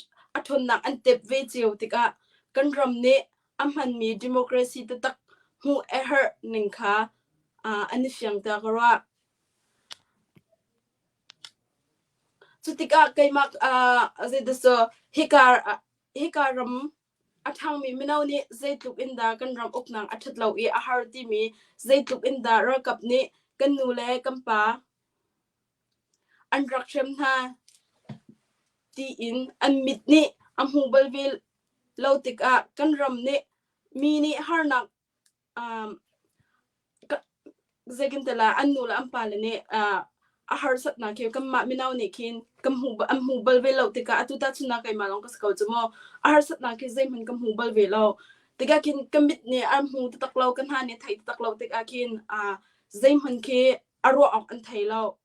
ṭhawnnak an tep ve cio tikah kan ram nih a hmanmi democracy taktak hmuh a herh ning kha an i fiang tiah ka ruah. Cutikah keimah zeidah hika hika ram a ṭhangmi mino nih zeitluk in dah kan ram uknak a ṭhat lo i a har timi zeitluk in dah ralkap nih kan nu le kan pa An rak hrem hna tiin an mit nih a hmu bal ve lo tikah kan ram nih. Mi nih harnak um, zeitintiah an nu le an pale nih uh, a harsatnak khi kanmah mino nih khin kan hmu an hmu bal ve lo tikah atu tahchunhnak ah keimah lawng ka si ko cu mu a harsatnak khi zeihmanh kan hmu bal ve lo tikah khin ka mit nih an hmu taktak lo ka hna nih thei taktak lo tikah khin uh, zeihmanh khi a ruah awk an thei lo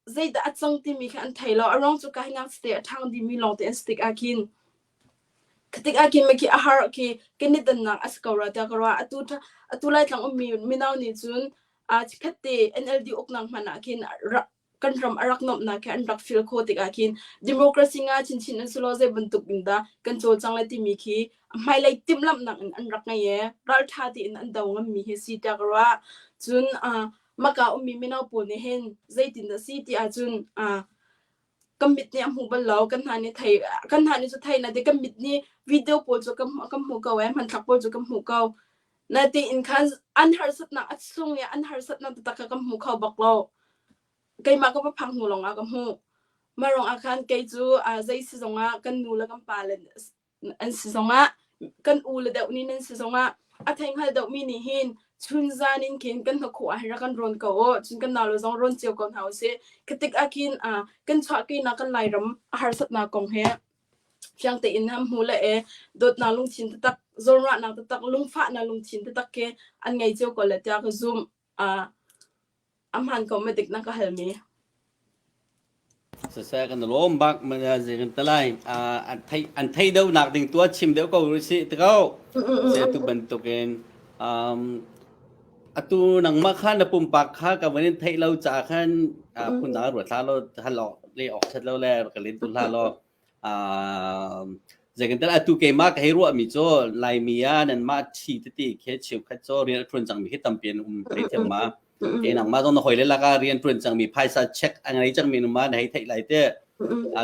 zeidah a cang timi kha an thei lo. A ruang cu ka hi ngakchia te a ṭhang dihmi lawngte an si tikah khin Khatik ah khin khi a har khi kan i dannak a si ko rua tiah ka ruah. Atu atu Laitlang ummi mino nih cun aa chikkhat te NLD uknak hmanh ah khin kan ram a rak nuamhnak khi an rak feel khawh tikah khin democracy nga chinchin an si law zei bantuk in dah kan cawlcang lai timi khi hmailei timhlamhnak in an rak ngei i ralṭha tein an do ngammi hi si tiah ka ruah. Cun maka ummi mino pawl nih hin zeitin dah si ti ahcun kan mit nih a hmu bal lo kan hna nih thei kan hna nih cu thei na ti kan mit nih video pawl cu kan kan hmu ko eh hmanthlak pawl cu kan hmu ko na tiin khan an harsatnak a chung i an harsatnak taktak kha kan hmu kho bak lo keimah ka va phak hnu lawng ah ka hmuh mah ruang ah khan kei cu zei si zong ah kan nu le kan pa le an si zongah kan u le deuh nih nan si zongah a thei hngal deuhmi nih hin chun zan in khin kan hnakhaw ah hin rak kan rawn ko u cun kan nau le zong rawn cio ko hna usih khatik ah khin kan chuahkehnak kan Lairam a harsatnak kong he fiang tein ham hmu le e dawtnak lungthin taktak zawnruahnak taktak lungfahnak lungthin taktak khi an ngei cio ko le tiah ka zumh A hmaan ko ma dik na ka halmi. Siseh kan lawm bak kan talai an thei an thei deuh nak ding tu chim deuh ko si te ko se tu bantukin um atu nangmah kha na pumpak kha ka van in theih lo ca khan phun dang ruat hlah lo hal le ok chat lo le ka len tu hlah lo Zeitintiah atu keimah ka hei ruahmi cu Laimi ah nanmah ṭhi tete khi cheukhat cu rian a ṭuan cangmi khi tampi an um thei thiam ma. Ke nangmah zong na hawile lakah rian ṭuan cangmi phaisa check a ngei cangmi nu ma na hei theih lai te.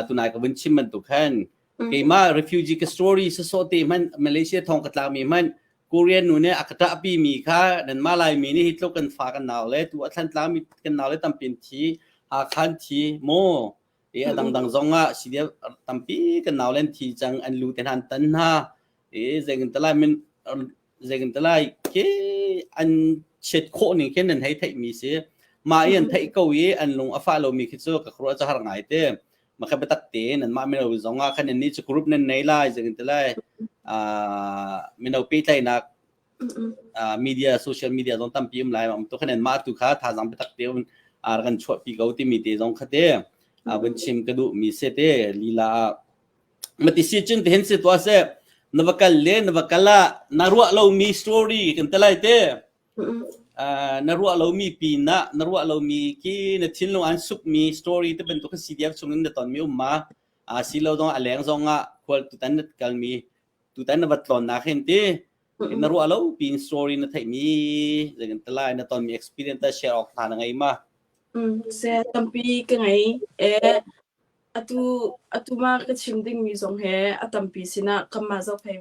Tunai ka vun chim bantuk khan keimah refugee ka story sasawh te hmanh Malaysia thong ka tlakmi hmanh Korean nu nih a ka ṭahpi mi kha nanmah Laimi nih hi tluk kan fa kan nau le tu a Thlantlang mi kan nau le tampi an thi Hakha an thi maw I a dangdang zong ah CDF tampi kan nau len thi cang an lu te hna an tan hna i zeitin talai min zeitin talai khi an chiat khawh ning khin nan hei theih mi si mah i an theih ko i an lung a fah lomi khi cu ka khuaruah cu har ngai te ma kha biatak te nan mah mino zong ah khan nan nih cu group nan nei lai zeitin talai mino pehtlaihnak media social media zong tampi um lai um to khan mah tu kha thazang biatak te un ar kan chuahpi ko timi te zong kha te vun chim ka duh mi se te lila mati si cun te hin si to se na va kal le na va kal ah na ruah lo mi story kan te lai te na ruah lo mi pin ah na ruah lo mi ki na thinlung an suk mi story te bantuk CDF chung in na ton mi um ma a si lo dong a leng zong ah khual tutan na kal mi tutan na va tlawn nak hin ti na ruah lo pin story na theihmi zeitin talai na tonmi experience ta share awk hna na ngei ma Se tampi ka ngei e atu atu ma ka chim dingmi zong he a tampi sinah kanmah zohphei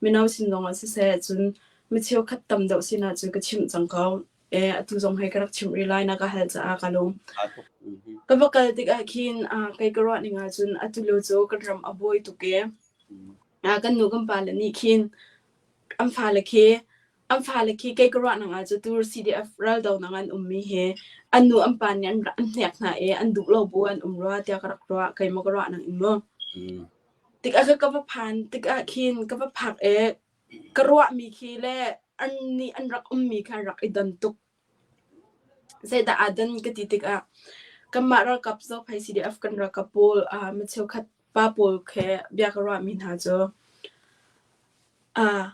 mino sin zong ah siseh cun mi cheukhat tam deuh sinah cun ka chimh cang ko e atu zong he ka rak chimh rih lai na ka hal caah ka lung ka va kal tikah khin kei ka ruah ning ahcun atu lio cu kan ram a buai tuk e kan nu kan pa le nih khin an fale khi an fale khi kei ka ruahnak ah cu tur CDF raldonak an ummi hi an nu an pa nih an an hnek hna i an duh lo bu an um rua tiah ka rak ruah keimah ka ruahnak in mu. Tikah ka ka va phan tikah khin ka va phak i ka ruahmi khi le an nih an rak ummi kha an rak i don tuk. Zeidah aa dan ka ti tikah kanmah ralkap Zophei CDF kan ralkap pawl uh, mi cheukhat pa pawl khe bia ka ruahmi hna cu uh,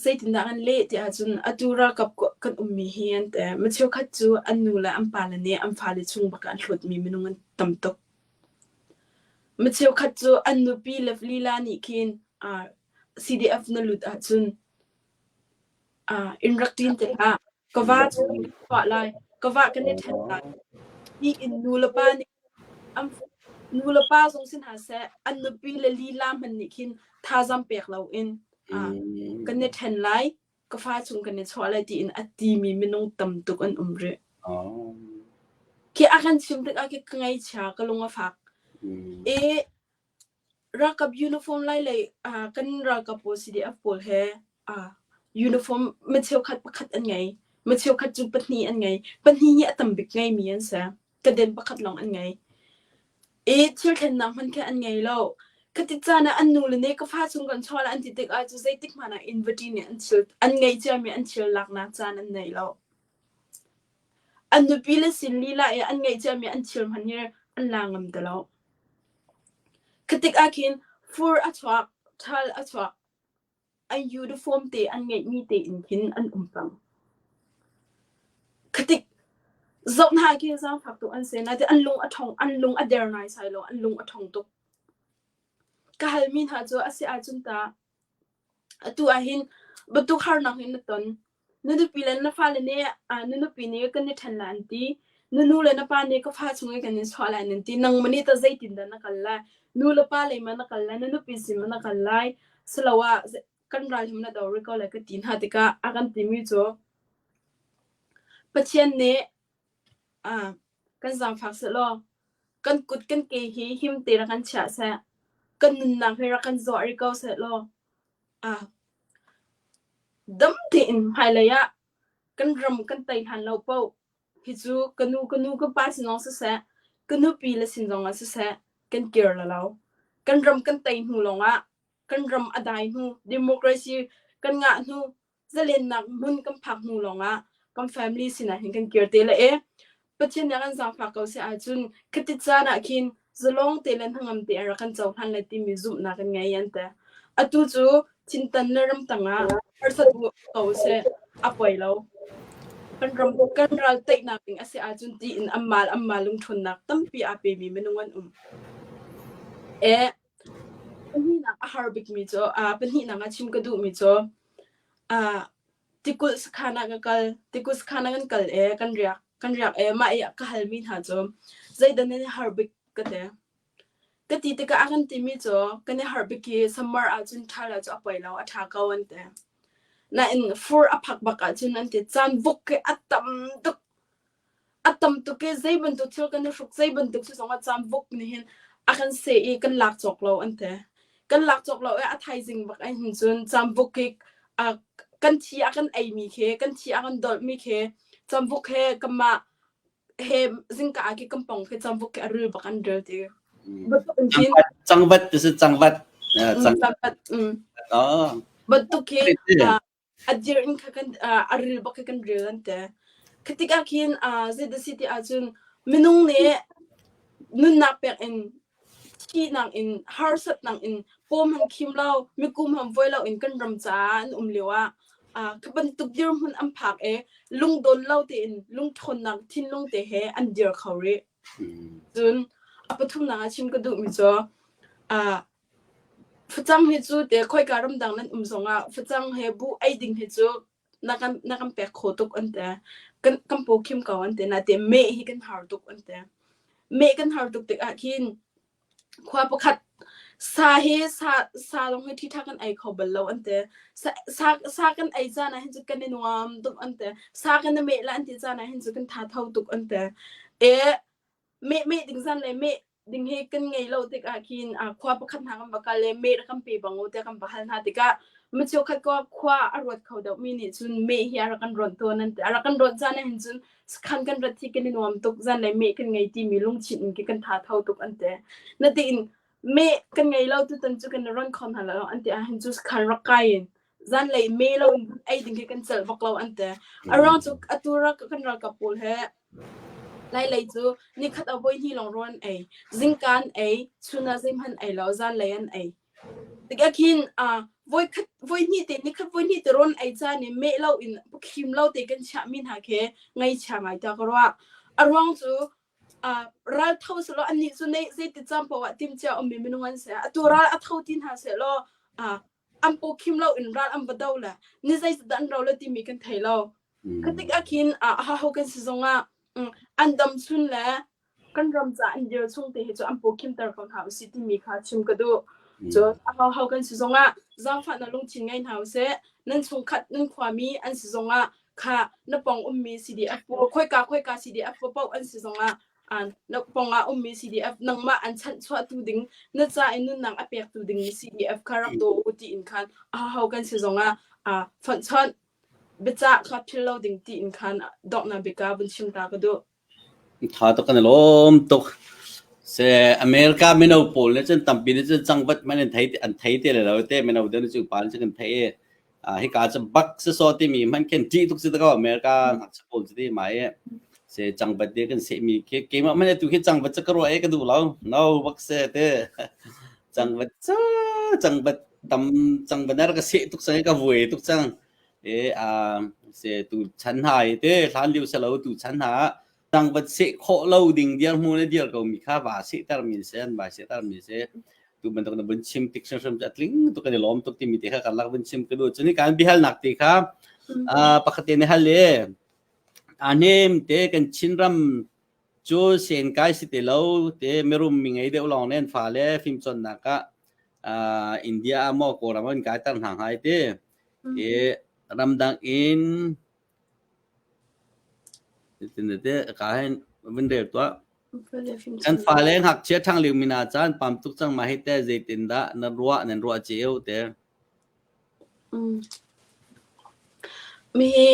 zeitindah an leh ti ahcun atu ralkap kan ummi hi an ti. Mi cheukhat cu an nu le an pale nih an fale chung bak ah an hlawtmi minung an tam tuk. Mi cheukhat cu an nupi le lila nih khin uh, CDF na lut ahcun In rak ṭin te hlah. Ka va cu kan i chuah lai. Ka va kan i ṭhen lai. Tiin nulepa nih an nulepa zong si hna seh, an nupi le lila hmanh nih khin thazaang pek loin kan i ṭhen lai, ka fa chung kan i chuah lai tiin a timi minung tam tuk an um rih. Khi a kan chim tikah khi ka ngaihchia, ka lung a fak. I. Ralkap uniform lai lei kan ralkap pawl CDF pawl he uniform micheukhat pakhat an ngei. Micheukhat cu pahnih an ngei. Pahnih hi a tam bik ngeimi an si. Kaden pakhat lawng an ngei. I thil thlennak hmanh khi an ngei lo. Khati caan ah an nule nih ka fa chung kan chuah lai an ti tikah cu zeitik hmanh ah invati nih an thil an ngeih ciami an thil laknak caan an nei lo. An nupi le sin lila i an ngeih ciami an thil hmanh hi an la ngam ti lo. Khi tikah khin fur a chuak, ṭhal a chuak, an uniform te an ngeihmi tein khin an um cang. Khi tik zoh hna khi zaangfak tuk an si. Nain an lung a ṭhawng, an lung a der naisai lo, an lung a ṭhawng tuk. Ka halmi hna cu a si ahcun tah Atu ahhin bantuk harnak hi na ton. Na nupi le na fale nih na nupi nih kan i ṭhen lai an ti. Na nu le na pa nih ka fa chung i kan in chuah lai nan ti. Nangmah nih tah zeitindah na kal lai? Nu le pa lei ma na kal lai? Na nupi sin ma na kal lai? Siloah kan ral hi ma na do rih ko lai ka ti hna tikah a kan timi cu Pathian nih kan zaangfak sehlaw kan kut kan ke hi him te rak kan chiah seh. Kan nunnak hi rak kan zuah rih ko sehlaw dam tein hmailei ah kan ram kan tei hlan lo paoh hi cu ka nu ka nu ka pa sin zong siseh, ka nupi le sin zong ah siseh kan kir la lo. Kan ram kan tei hnu lawngah kan ram a dai hnu, democracy kan ngah hnu, zalennak hmun kan phak hnu lawngah kan family sinah hin kan kir te le e Pathian nih a kan zaangfak ko si ahcun khati caan ah khin zalong te le hnangam te in rak kan cohlan lai timi zumhnak kan ngei an ti. Atu cu thintan le ramtang ah harsat ko seh a poi lo. Kan ram kan ral teihnak ding a si ahcun tiin ammal ammal lungṭhawnnak tampi aa pemi minung an um. E pahnihnak a har bikmi cu pahnihnak ah chim ka duhmi cu tikulh sakhan ah ka kal. Tikulh sakhan ah kan kal i kan riak. Kan riak i mah i ka halmi hna cu zeidah nan i har bik ka ti. Ka ti tikah a kan timi cu kan i harh bik hi summer ahcun ṭhal ah cu a poi lo, a ṭha ko an ti. Nain fur a phak bak ahcun an ti caan vuk khi a tam tuk. A tam tuk i zei bantuk thil kan i hruk, zei bantuk thil zong ah caamvuk nih hin a kan seh i kan lak cawk lo an ti. Kan lak cawk lo i a thaizing bak ah hin cun caamvuk hi kan thi a kan eimi khi, kan thi a kan dolhmi khi caamvuk he kanmah he zingka ah khi kan pong khi caamvuk khi a ril bak an ril ti. Bantuk in khin Cangvat ti si cangvat. Cangvat. Bantuk khi a dir in kha kan a ril bak khi kan ril an ti. Khi tikah khin zeidah si ti ahcun minung nih nunnak pek in thihnak in harsatnak in pawm han khim lo mikum han voi lo in kan ram caah an um lio ah kha bantuk dirhmun an phak i lungdawn lo tein lungṭhawnnak thinlung te he an dir kho rih. Cun a pathumnak ah chim ka duhmi cu Facang hi cu te khoika ramdang nan um zongah facang he buh ei ding hi cu na kan na kan pek kho tuk an ti. Kan kan paw khim ko an ti. Nain meh hi kan har tuk an ti. Meh kan har tuk tikah khin khua pakhat sa hi sa sa lawng hi ṭhiṭha kan ei kho bal lo an ti. Sa sa sa kan ei caan ah hin cun kan i nuam tuk an ti. Sa kan i meh la an ti caan ah hin cun kan tha tho tuk an ti. E meh meh ding zan le meh ding hi kan ngei lo tikah khin khua pakhat hna kan va kal i meh rak kan pe bang u tiah kan va hal hna tikah micheukhat ko khua a ruat kho deuh mi nih cun meh hi a rak kan rawnh tawn an ti. A rak kan rawnh caan ah hin cun sakhan kan rat hi kan i nuam tuk zanlei meh kan ngei timi lungchinh in kan tha tho tuk an ti. Natein meh kan ngei lo tutan cu kan i ron kho hna lo an ti ahhin cu sakhan rak kai in zanlei meh lo in ei ding hi kan celh bak lo an ti. A ruang cu atu rak kan ralkap pawl he Lailei cu nikhat ah voihnih lawng rawl an ei. Zingka an ei, chun ah zeihmanh ei lo, zanlei an ei. Tikah khin voikhat voihnih te nikhat voihnih te rawl an ei caan i meh lo in khim lo te kan chiahmi hna khi ngaihchia ngai ta ka ruah. A ruang cu ral tho selaw annih cu nei zeiti caan paoh ah timhcia ummi minung an si. Atu ral a tho ti hna sehlaw an paw khim lo in ral an va do le ni zeizat dah an ro le timi kan thei lo. Kha tikah khin aho kan si zongah an dam chun le kan ram ca an dir chung te hi cu an paw khimter ko hna usih timi kha chim ka duh. Cun aho kan si zongah zaangfahnak lungthin ngei hna usih. Nan chungkhat nan khuami an si zongah kha na pong ummi CDF pawl khoika khoika CDF paoh an si zongah. Na pawngah ummi CDF nangmah an chanhchuahtu ding na ca i nunnak a pektu ding CDF kha rak daw u tiin khan aho kan si zongah fonhchawnh biacah kha philh lo ding tiin khan donghnak bik ah vun chim ta ka duh. Tha tuk kan i lawm tuk. Se America mino pawl nih cun tampi nih cun cangvat hmanh an thei an thei te le lo te mino deuh nih cu pa nih cun kan thei i hika cu bak si saw timi hmanh khin ṭih tuk si ta ko America ngakchia pawl cu ti mai i se cangvat te kan sehmi khi keimah hmanh tu khi cangvat cu ka ruah i ka duh lo no bak se te cangvat cu cangvat tam cangvat na ka seh tuk cang i ka vuai tuk cang e a se tu chan hna i te hlan liu se lo tu chan hna tangvat seh khawh lo ding dirhmun le dir ko mi kha va sehter mi se an vai sehter mi se tu bantuk na vun chim tik hrimhrim cu a tling tuk kan i lawm tuk timi te kha kan lak vun chim ka duh cun hi kan biahalnak te kha pakhat te ne hal le a nem te kan Chinram cu sen kai si te lo te mirum mi ngei deuh lawng nen fa le fimcawnnak ah India ah maw Kawlram an kai tar hna ngai te e ramdang in Ka hin vun rel tuah. Kan fale ngakchia ṭhang lio mi hna caan pam tuk cang ma hi teh zeitindah na ruah nan ruah cio te? Mihi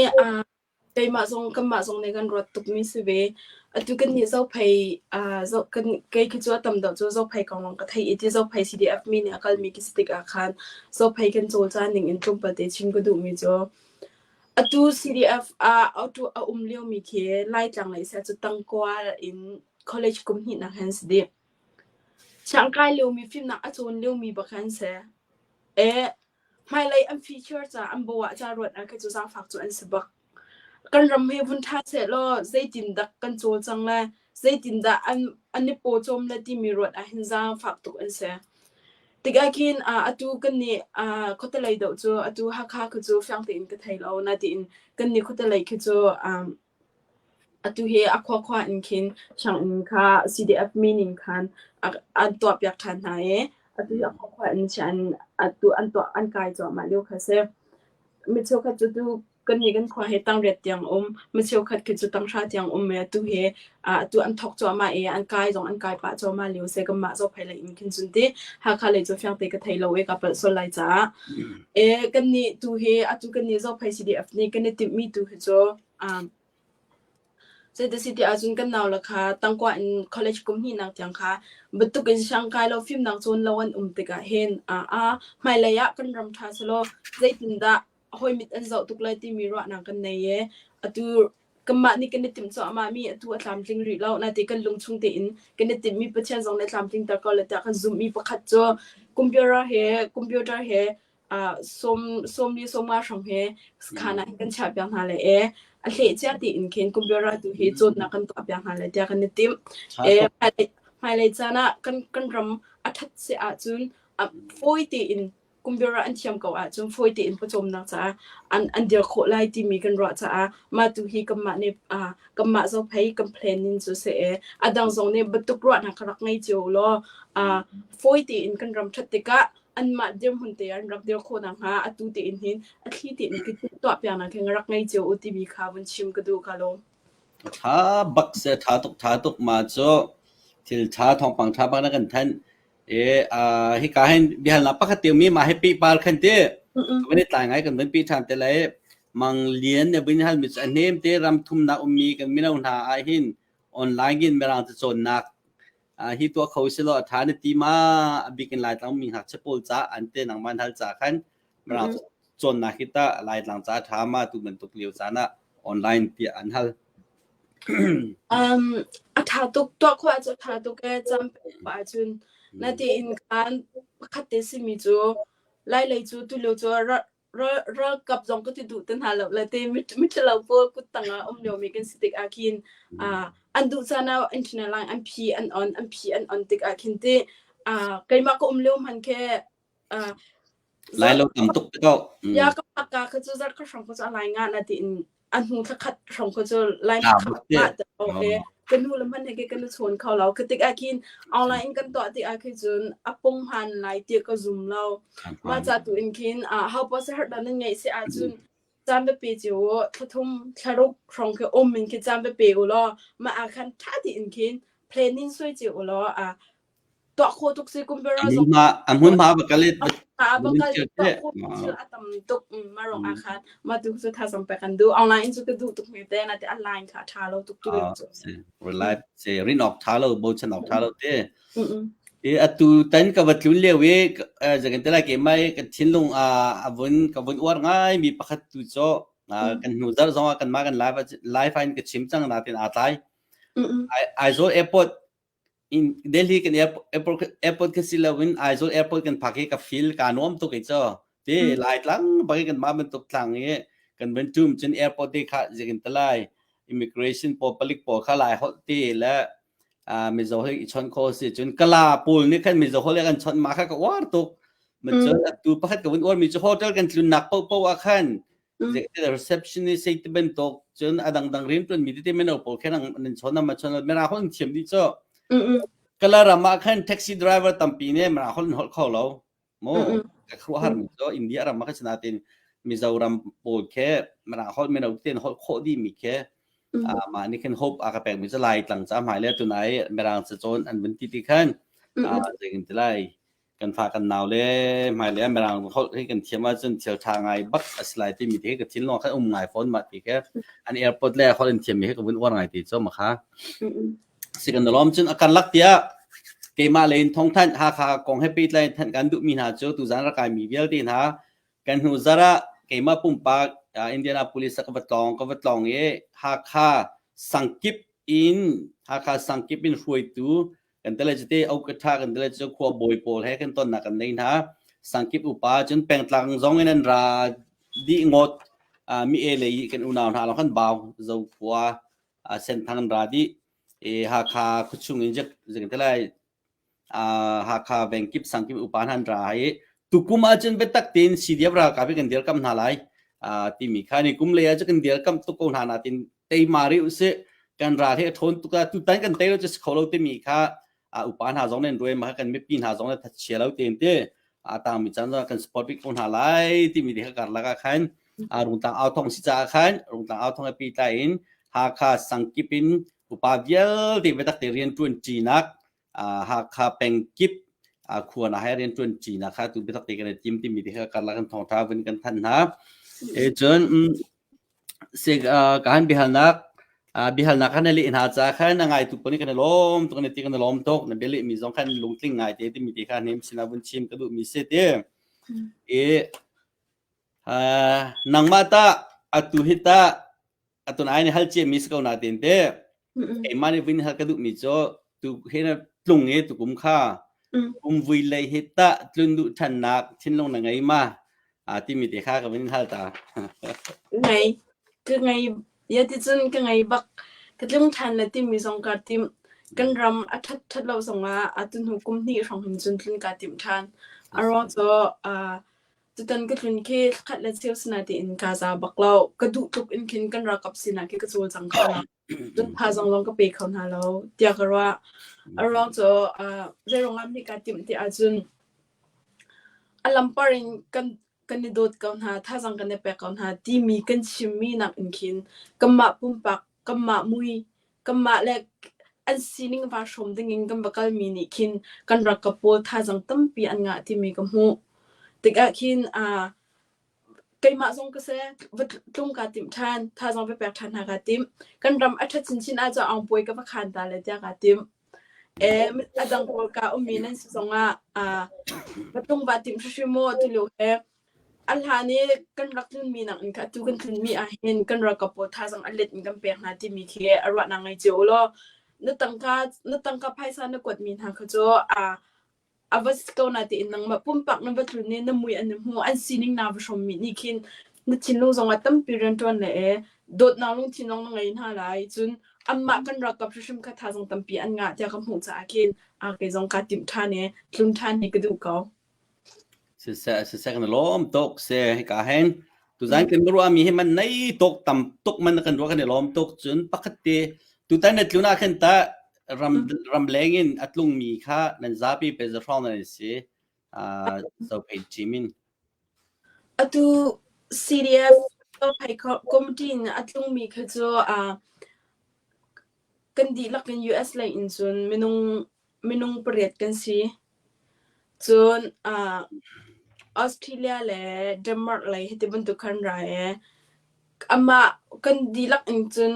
keimah zong kanmah zong nih kan ruat tukmi si ve. Atu kan nih Zophei zoh kan kei khi cu a tam deuh cu Zophei kong lawng ka theih i ti Zophei CDF mi nih a kalmi khi si tikah khan Zophei kan cawlcaan ning in tlawmpal te chim ka duhmi cu Atu CDF ah a um liomi khi Laitlang lei seh cu tangkua in college kum hnihnak he an si dih. Siangkai liomi fimnak a cawn liomi bak an si. E, hmailei an future ca an bawah ca ruat ah khi cu zaangfak cu an si bak. Kan ram hi vun ṭha sehlaw zeitindah kan cawlcang le zeitindah an an i pawcawm le timi ruat ahhin zaangfak tuk an si. Tikah khin atu kannih khuatelei deuh cu atu Hakha khi cu fiang tein ka thei lo natiin kannih khuatelei khi cu atu hi a khuakhua in khin sianginn kha CDF meaning khan an tuahpiak ṭhan hna i atu hi a khuakhua in sianginn atu an tuah an kai cuahmah lio kha a si. Mi cheukhat cu tu kannih kan khua hi tangriat tiang um, mi cheukhat khi cu tanghra tiang um i atu hi atu an thawk cuahmah i an kai zong an kai pah cuahmah lio si kanmah Zophei lei in khin cun ti Hakha lei cu fiang te ka thei lo i ka palh sual lai caah. E kannih tu hi atu kannih Zophei CDF nih kan i timhmi tu hi cu um, Zeiti ti ahcun kan naule kha tangkua in college kum hnihnak tiang kha bantuk in siangkai lo fimnak cawn lo an um tikah hin hmailei ah kan ram ṭha selaw zeitindah hawi mit an zoh tuk lai timi ruahnak kan nei i atu kanmah nih kan i timh cuahmahmi atu a tlamtling rih lo. Naite kan lungchung tein kan i timhmi Pathian zong nih tlamtling ter ko le tiah kan zumhmi pakhat cu computer he computer he sawm li 50 hrawng he khaan ah kan chiahpiak hna lai i a hleh cia tiin khin computer tu hi cawnnak kan tuahpiak hna lai tiah kan i timh. Hmailei caan ah kan kan ram a ṭhat si ahcun fawi tein computer an thiam ko ahcun fawi tein pawcawmnak caah an an dir khawh lai timi kan ruah caah mah tu hi kanmah nih kanmah zophei kan plan ning cu si i a dang zong nih bantuk ruahnak kha rak ngei cio law fawi tein kan ram ṭhat tikah anmah dirhmun te an rak dir khawh nakhnga atu tein hin a thli tein tuahpiaknak hi rak ngei cio u timi kha vun chim ka duh ka lawm. Tha bak se tha tuk tha tuk ma cu thil tha thawngpang tha bak na kan thanh e hika hin biahalnak pakhat te mi ma he pi par khan te kan i tlai ngai kan van pi than te lai mang lian ne bin hal mi chu a hnem te ram thumnak ummi kan mino hna ah hin online in mirang ca cawnnak hi tuah kho si law a ṭha na ti ma a bik in Laitlang mi ngakchia pawl ca an te nangmah hal ca khan mirang cawnnak hi tah Laitlang ca ṭha ma tu bantuk lio caan ah online tiah an hal. Um, a ṭha tuk tuah khawh ahcun a ṭha tuk ee cam pek ahcun natein khan pakhat te simi cu Lailei cu tulio cu ralkap zong ka ti duh te hna lo le te miṭhalo pawl kut tangah um liomi kan si tikah khin an duh caan ah internet line an phi an on an phi an on tikah khin ti keimah ka um lio hman khi Lai lo tam tuk te ko. Ya ka ka kha cu zarh ka hrawng ko cu a lai nga na tiin a hnu thla khat hrawng kho cu lai khat mah te okay ka nu le hman he kan chawn kho lo ka tik ah khin online in kan tuah tik ah khin cun a pung han lai ti ka zum lo ma cha tu in khin how pa se har dan ngai se ah cun. Caan va pe cio u. Thla thum, thla ruk hrawng khi um in khi caan va pe u law mah ah khan ṭha tein khin planning suai cio u law tuah khawh tuk si kum bera zong a hmunhma va kal i va kal tuah khawh thil a tam tuk mah ruang ah khan mah tu cu thazaang pek kan duh online in cu ka duh tuk hme te na te online kha ṭha lo tuk tu cu rely se rin awk ṭha lo bochan awk ṭha lo te I atu tan ka va tlun lio i zakan te lai keimah i ka thinlung a vun ka vun uar ngai mi pakhat tu cu kan hnu zarh zong ah kanmah kan live live in ka chim cang natin aa tlai. Aizawl airport in Delhi kan airport airport ka si lo in Aizawl airport kan phak i ka feel ka nuam tuk i cu ti Laitlang bak kan mah bantuk tlang i kan van tum cun airport te kha zikin te lai immigration pawl palik pawl kha lai holh te le Mizo he i chawnh kho si cun Kala pawl nih khan Mizo holh kan chawnh ma kha ka uar tuk ma cun atu pakhat ka vun uar mi cu hotel kan tlunnak paohpaoh ah khan receptionist sei te bantuk cun a dangdang rian tuan mi tete mino pawl khan nan chawn ma chawn mera hol thiam dih cu Kala ram ah khan taxi driver tampi nih mera hol holh kho lo Maw ka khuaruahhar mi cu India ram ah khan sinain Mizoram pawl khi mirang holh mino tein holh khawh dih mi khi mah nih khin hope a ka pek mi cu Laitlang ca hmai le tunai mirang cacawn an vun ti ti khan zeitin ti lai kan fa kan nau le hmai le mirang holh hi kan thiam ahcun thil ṭha ngai bak a si lai timi te ka thinlung khan um ngai fawn mah ti khi an airport le holh in thiam mi hi ka vun uar ngai ti cu ma kha Si kan lawm cun a karlak tiah keimah lei in thawngthanh Hakha kong he pehtlai in thanh kan duhmi hna cu tuzan rak kaimi vialte hna kan hnu zarh ah keimah pumpak Indianapolis ah ka va tlawng ka va tlawng i Hakha sangkip in Hakha sangkip in hruaitu kan tele cu te Okatha kan tele cu khua bawi pawl he kan tonnak kan nei hna sangkip upa cun pengtlang zong in an ra dih ngawt mi e lei kan unau hna lawng kan bau zo khua Senthang an ra dih i Hakha khuachung in zik te lai Hakha vengkip sangkip upa hna an ra i tukum ahcun biatak tein CDF ralkap hi kan dirkamh hna lai timi kha ni kum lei ah kan dirkamh tuk ko hna natin teima rih usih kan ral hi a ṭhawn tuk ah tutan kan tei lo cu si kho lo timi kha upa hna zong nih an ruai ma kan mipi hna zong nih thatchia lo tein ti a tangmi caan zong kan support bik ko hna lai timi te kha karlak ah khan Rungtlang authong si caah khan Rungtlang authong he pehtlai in Hakha sangkip in upa vialte biatak te rian ṭuan ṭinak Hakha pengkip khua na hai rian ṭuan ṭinak kha tu biatak te kan i tim timi te kha karlak kan thawngṭha vun kan thanh hna. E cun ka han biahalnak biahalnak khan na leh hna caah khan a ngaitu pawl nih kan i lawm tuk na ti kan i lawm tuk na bialeh mi zong khan lungtling ngai te timi te kha hnem sinah vun chim ka duh mi si ti. I nangmah tah atu hi tah atu nai nih hal cia mi si ko na tin te keimah nih vun hal ka duh mi cu tu hi na tlung i tukum kha kum vui lei hi tah tlun duh ṭhannak thinlung na ngei ma timi te kha ka vun hal ta. Ngei ka ngei ya ti cun ka ngei bak ka tlung ṭhan le timi zong kaa tim kan ram a ṭhat ṭhat lo zongah atu hnu kum hnih hrawng hin cun tlun kaa tim ṭhan a ruang cu Tutan ka tlun khi thlakhat le cheu si natein kaa za bak lo. Ka duh tluk in khin kan ralkap sinah khi ka cawlcang kho lo. Cun thazaang zong ka pe kho hna lo tiah ka ruah. A ruang cu uh, zeiruang ah hme kaa timh ti ahcun a lampar in kan kan i dawt ko hna, thazaang kan i pek ko hna timi kan chimmi nakin khin kanmah pumpak, kanmah mui, kanmah le an sining vaa hrawm dingin kan va kalmi nih khin kan ralkap pawl thazaang tampi an ngah timi ka hmuh. Tikah khin uh, keimah zong ka si, va tlung kaa timh ṭhan, thazaang va pek ṭhan hna kaa tim. Kan ram a ṭhat chinchin ahcun aungpuai ka va khaan ta le tiah kaa tim. E, a dang pawl ka ummi nan si zongah uh, va tlung va timh hrimhrim maw tulio he A hlan i kan rak tlunmi nakin kha atu kan tlunmi ahhin kan ralkap pawl thazaang a let in kan pek hna timi khi a ruahnak ngei cio ulaw na tangka na tangka phaisa na kuatmi hna kha cu a a va si ko na tiin nangmah pumpak na va tlun i na mui an i hmu an sining naa va hrawmmi nih khin na thinlung zongah tampi rianṭuan le e dawtnak lungthin zong na ngei hna lai cun anmah kan ralkap hrimhrim kha thazaang tampi an ngah tiah ka hmuh caah khin a kei zong kaa timh ṭhan i tlun ṭhan hi ka duh ko. Siseh siseh kan lawm tuk si hika hin tuzan kan ruahmi hi man nei tuk tam tuk man kan ruah kan i lawm tuk cun pakhat te tutan na tlun ah khin ta ram ram leng in a tlungmi kha nan zapi pe za hrawng nan si uh, so pei chimin Atu CDF. Zophei committee in a tlungmi kha cu kan dihlak in US lei in cun minung pariat kan si. Cun Australia le Denmark lei hiti bantuk khan ra i amah kan dihlak in cun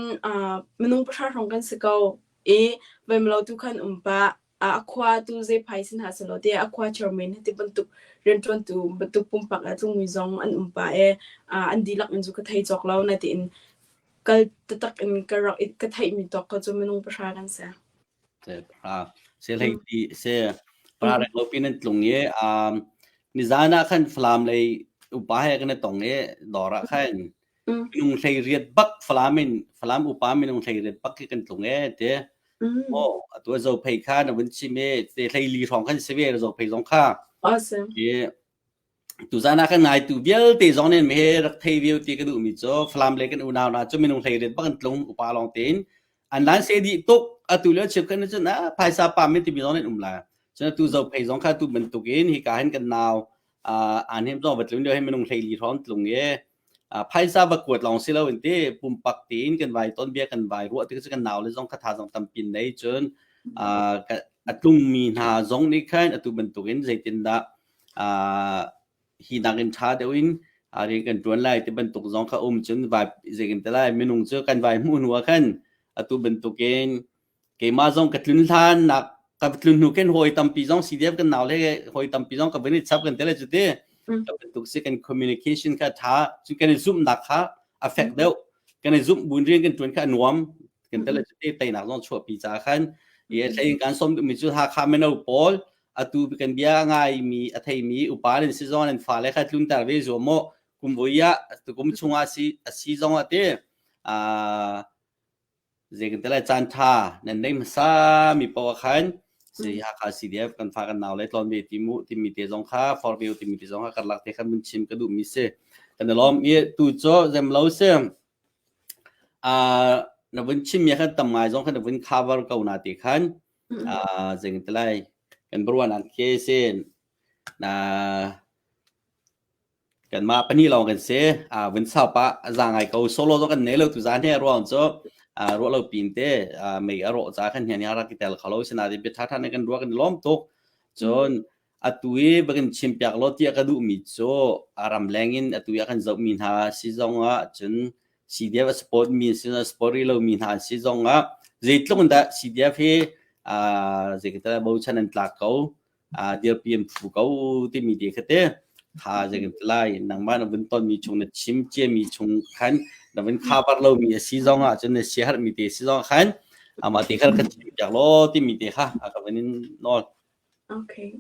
minung pahra hrawng kan si ko i voimlo tu khan um pah. A khua tu zeiphai si hna sehlaw tiah a khua chairman hiti bantuk rianṭuantu bantuk pumpak a tlungmi zong an um pah i an dihlak in cu ka thei cawk lo natein kal taktak in ka rak ka theihmi tawk kha cu minung pahra kan si. Se hlei ti se para reng lo pin an tlung i nizan ah khan Falam lei upa he kan i tong i dawr ah khan minung hlei riat bak Falam in Falam upa minung hlei riat bak khi kan tlung e te oh atu zo phei kha na vun chim e te hlei li hrawng khan si ve zo phei zong kha Awesome. Tuzan ah kan ngaitu vialte zong nih me rak thei viau ti ka duhmi cu Falam le kan unau hna cu minung hlei riat bak an tlung upa lawng tein an lan se dih tuk atu le chim kan cun ah phaisa pam in timi zong nih um la cun atu zo phei zong kha tu bantukin hika hin kan nau an hem zong va tlung lio hin minung hlei li hrawng tlung e phaisa va kuat lawng si lo in ti pumpak tiin kan vai ton bia kan vai ruah ti kan nau le zong kha tha zong tampin nei cun a tlungmi hna zong nih khan atu bantukin zeitindah hi nakin ṭha deuh in rian kan ṭuan lai ti bantuk zong kha um cun vai zeitin te lai minung cu kan vai hmuh hnu ah khan atu bantukin keimah zong ka tlun hlan nak ka tlun hnu khin hawi tampi zong CDF kan nau le hawi tampi zong ka vun i chap kan te le cu ti ka bantuk si kan communication kha ṭha cu kan i zumhnak kha a fek deuh kan i zumh buin rian kan ṭuan kha a nuam kan te le cu ti teinak zong chuahpi ca khan i thlei kan som duhmi cu Hakha mino pawl atu kan bia ngaimi a theimi upa nan si zong nan fale kha tlunter ve zuam mu kum vui ah tukum chungah si a si zong ah te zei kan te lai caan tha nan nei hmasa mi poah khan si Hakha CDF kan fa kan nau le tlon ve ti mu timi te zong kha for ve timi te zong kha karlak te khan mun chim ka duh mi si kan lom i tu cho zem lo si na vun chim mi khan tam ngai zong khan na vun cover ko na ti khan zei te lai kan ruahnak khi si na kanmah pahnih lawng kan si vun sau pah za ngai ko solo zong kan nei lo tu zan he ruang cu ruah lo pin te mei a rawh ca khan hian rak i tel khalo sinain bia tha tha ne kan ruah kan lawm tuk cun atu i bakin chim piak lo tiah ka duh mi cu ram leng in atu i kan zoh mi hna si zong ah cun CDF a support mi si support rih lo mi hna si zong ah zeitluk in dah CDF hi zeitin bochan an tlak ko dirpi an phu ko timi te kha te tha zeitin lai nangmah na vun ton mi chung na chim cia mi chung khan na vun cover lo mi a si zong ah cun na siaherh mi te si zong khan amah te kha kan chim piak law timi te kha a ka vun in nawl. Okay.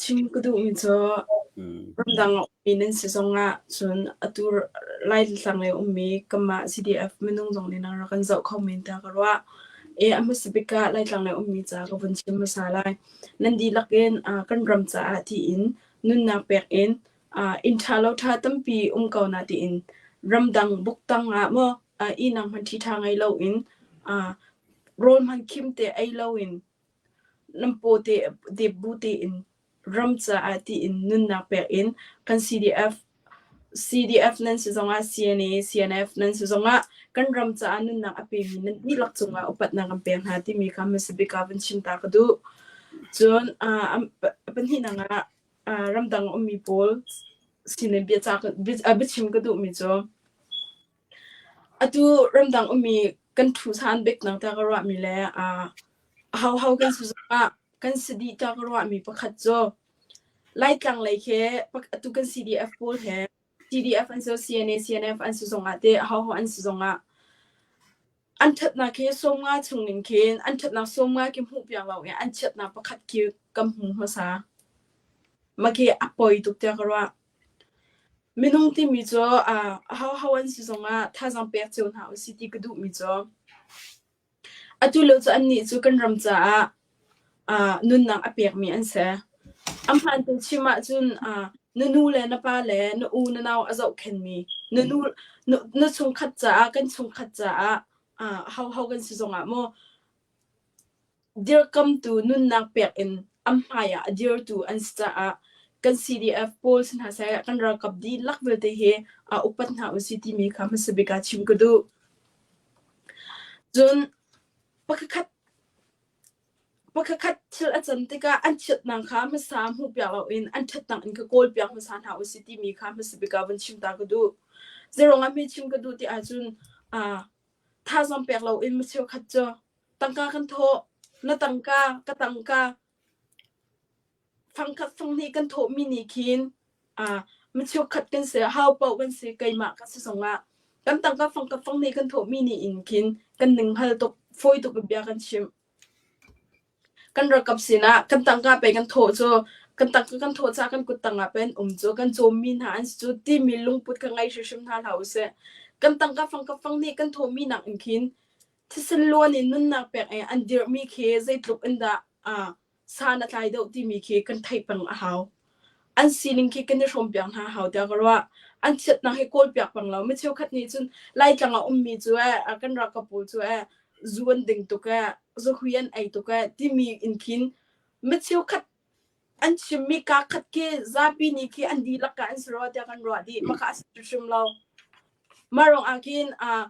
Chim ka duhmi cu ramdang a ummi nan si zongah cun atu Laitlang lei ummi kanmah CDF minung zong nih nan rak kan zoh kho men tiah ka ruah. I a hmasa bik ah Laitlang lei ummi ca ka vun chim hmasa lai. Nan dihlak in kan ram caah tiin nunnak pek in inn ṭha lo ṭha tampi um ko na tiin ramdang buktang ah maw ihnak hmanh ṭhiṭha ngei loin rawl hmanh khim te ei loin nan paw te dep bu tein ram caah tiin nunnak pek in kan CDF CDF nan si zongah CNA CNF nan si zongah kan ram caah nunnak a pemi nan dihlak cungah upatnak kan pek hna timi kha hmasa bik ah vun chim ta ka duh. Cun pahnihnak ah ramdang ummi pawl sinin biachim ka duhmi cu Atu ramdang ummi kan ṭhusan biknak tiah ka ruahmi le ahoho kan si zongah kan si dih tiah ka ruahmi pakhat cu Laitlang lei khi atu kan CDF pawl he CDF an si, CNA, CNF an si zongah teh ahoho an si zongah an ṭhatnak khi sawmnga chungin khin an ṭhatnak sawmnga khi hmuhpiak lo i an chiatnak pakhat khi kan hmu hmasa. Mah khi a poi tuk tiah ka ruah. Minung timi cu ahoho an si zongah thazaang pek cio hna usih ti ka duhmi cu atu lio cu annih cu kan ram caah nunnak a pekmi an si. A hmaan te chim ahcun na nu le na pa le na u na nau a zohkhenhmi na nu na chungkhat caah kan chungkhat caah ahoho kan si zongah maw Dirkamtu nunnak pek in an hmai ah a dirtu an si caah. Kan CDF pawl si hna seh, kan ralkap dihlak vialte hi upat hna usih timi kha hmasa bik ah chim ka duh. Cun pakhat Pakhatkhat thil a can tikah an chiatnak kha hmasa hmuhpiak loin an ṭhatnak in ka kawlpiak hmasa hna usih timi kha hmasa bik ah vun chim ta ka duh. Zeiruangah hme chim ka duh ti ahcun uh, thazaang pek loin mi cheukhat cu tangka kan thawh, na tangka, ka tangka, fangkhat fanghnih kan thawhmi nih khin uh, mi cheukhat kan si, hau paoh kan si, keimah ka si zongah kan tangka fangkhat fanghnih kan thawhmi nih in khin kan ninghngal tuk, fawi tuk in bia kan chim. Kan ralkap sinah kan tangka pei kan thawh cu kan tangka kan thawh caah kan kuttang ah pei an um cu kan cawmmi hna an si cu timi lungput kha ngei hrimhrim hna hlah usih. Kan tangka fang ka fang nih kan thawhmi nak in khin thisen luan in nunnak pek i an dirhmi khi zeitluk in dah aa san a tlai deuh timi khi kan theih peng a hau. An sining khi kan i hrawmpiak hna a hau tiah ka ruah. An chiatnak hi kawlpiak peng lo. Mi cheukhat nih cun Laitlang ah ummi cu ee, kan ralkap pawl cu ee, zu an ding tuk ee, zahui an ei tuk ee timi in khin mi cheukhat an chimmi kaa khat khi zapi nih khi an dihlak ah an si rua tiah kan ruah dih. Mah kha a si hrim lo. Mah ruangah khin uh,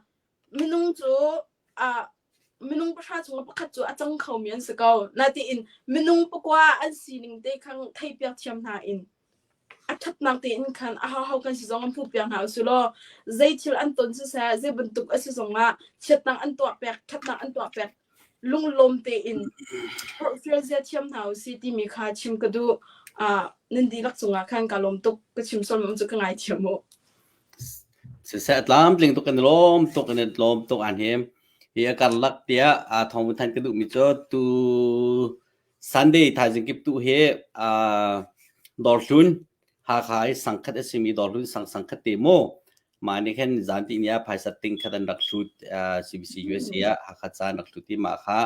minung cu uh, minung pahra chungah pakhat cu a cang khomi an si ko. Natiin minung pakua an sining te khan theipiak thiam hna in a ṭhatnak tein khan a hoho kan si zong an hmuhpiak hna usih law zei thil an ton siseh zei bantuk a si zongah chiatnak an tuah pek ṭhatnak an tuah pek lunglawm tein forhfial zia thiam hna usih timi kha chim ka duh. Uh, nan dihlak cungah khan ka lawm tuk ka chim sual mam cu ka ngaithiam u. Siseh tlamtling tuk kan i lawm tuk kan i lawm tuk an him. Hi a karlak tiah aa thawng than ka duhmi cu tu Sunday thaizing kip tu hi aa dawrhlun Hakha i sangkhat a simi dawrhlun sang sangkhat te mu mah nih khin zan ti ni ah phaisa ting khat an rak hlut CBC USA ah Hakha ca an rak hlut i mah kha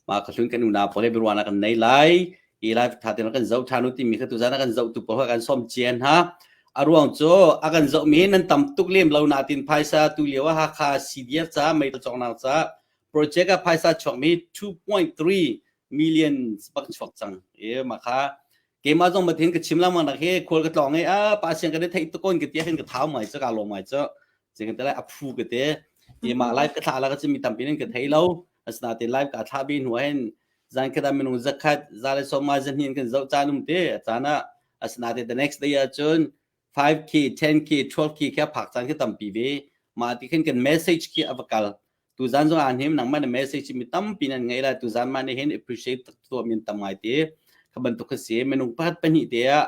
mah ka hlun kan unau pawl he biaruahnak kan nei lai i live tha tein kan zoh ṭhan u timi kha tuzan a kan zohtu pawl kha kan sawm cian ha a ruang cu a kan zohmi hi nan tam tuk lem lo natin phaisa tu lio ah Hakha CDF ca meithal cawknak ca project ah phaisa chuakmi 2.3 million bak chuak cang e mah kha keimah zong mathin ka chim lengmang nak hi khual ka tlawng i a pa siang kan i theih tuk kon ka tia hin ka thau mai cu ka lawm mai cu cing te lai a phu ka te i mah live ka thla la ka chim mi tampi in ka thei lo asinain live ka thla bi hnu hin zan khat ah minung zakhat za le sawma zahnin kan zoh caan um te a caan ah asinain the next day ah cun 5k 10k 12k kha phak caan khi tampi ve mah ti khin kan message khi a va kal tuzan zong ah him nangmah na message mi tampi nan ngei lai tuzan ma nih hin appreciate tuah min tam ngai te kha bantuk kha si minung pakhat pahnih te ah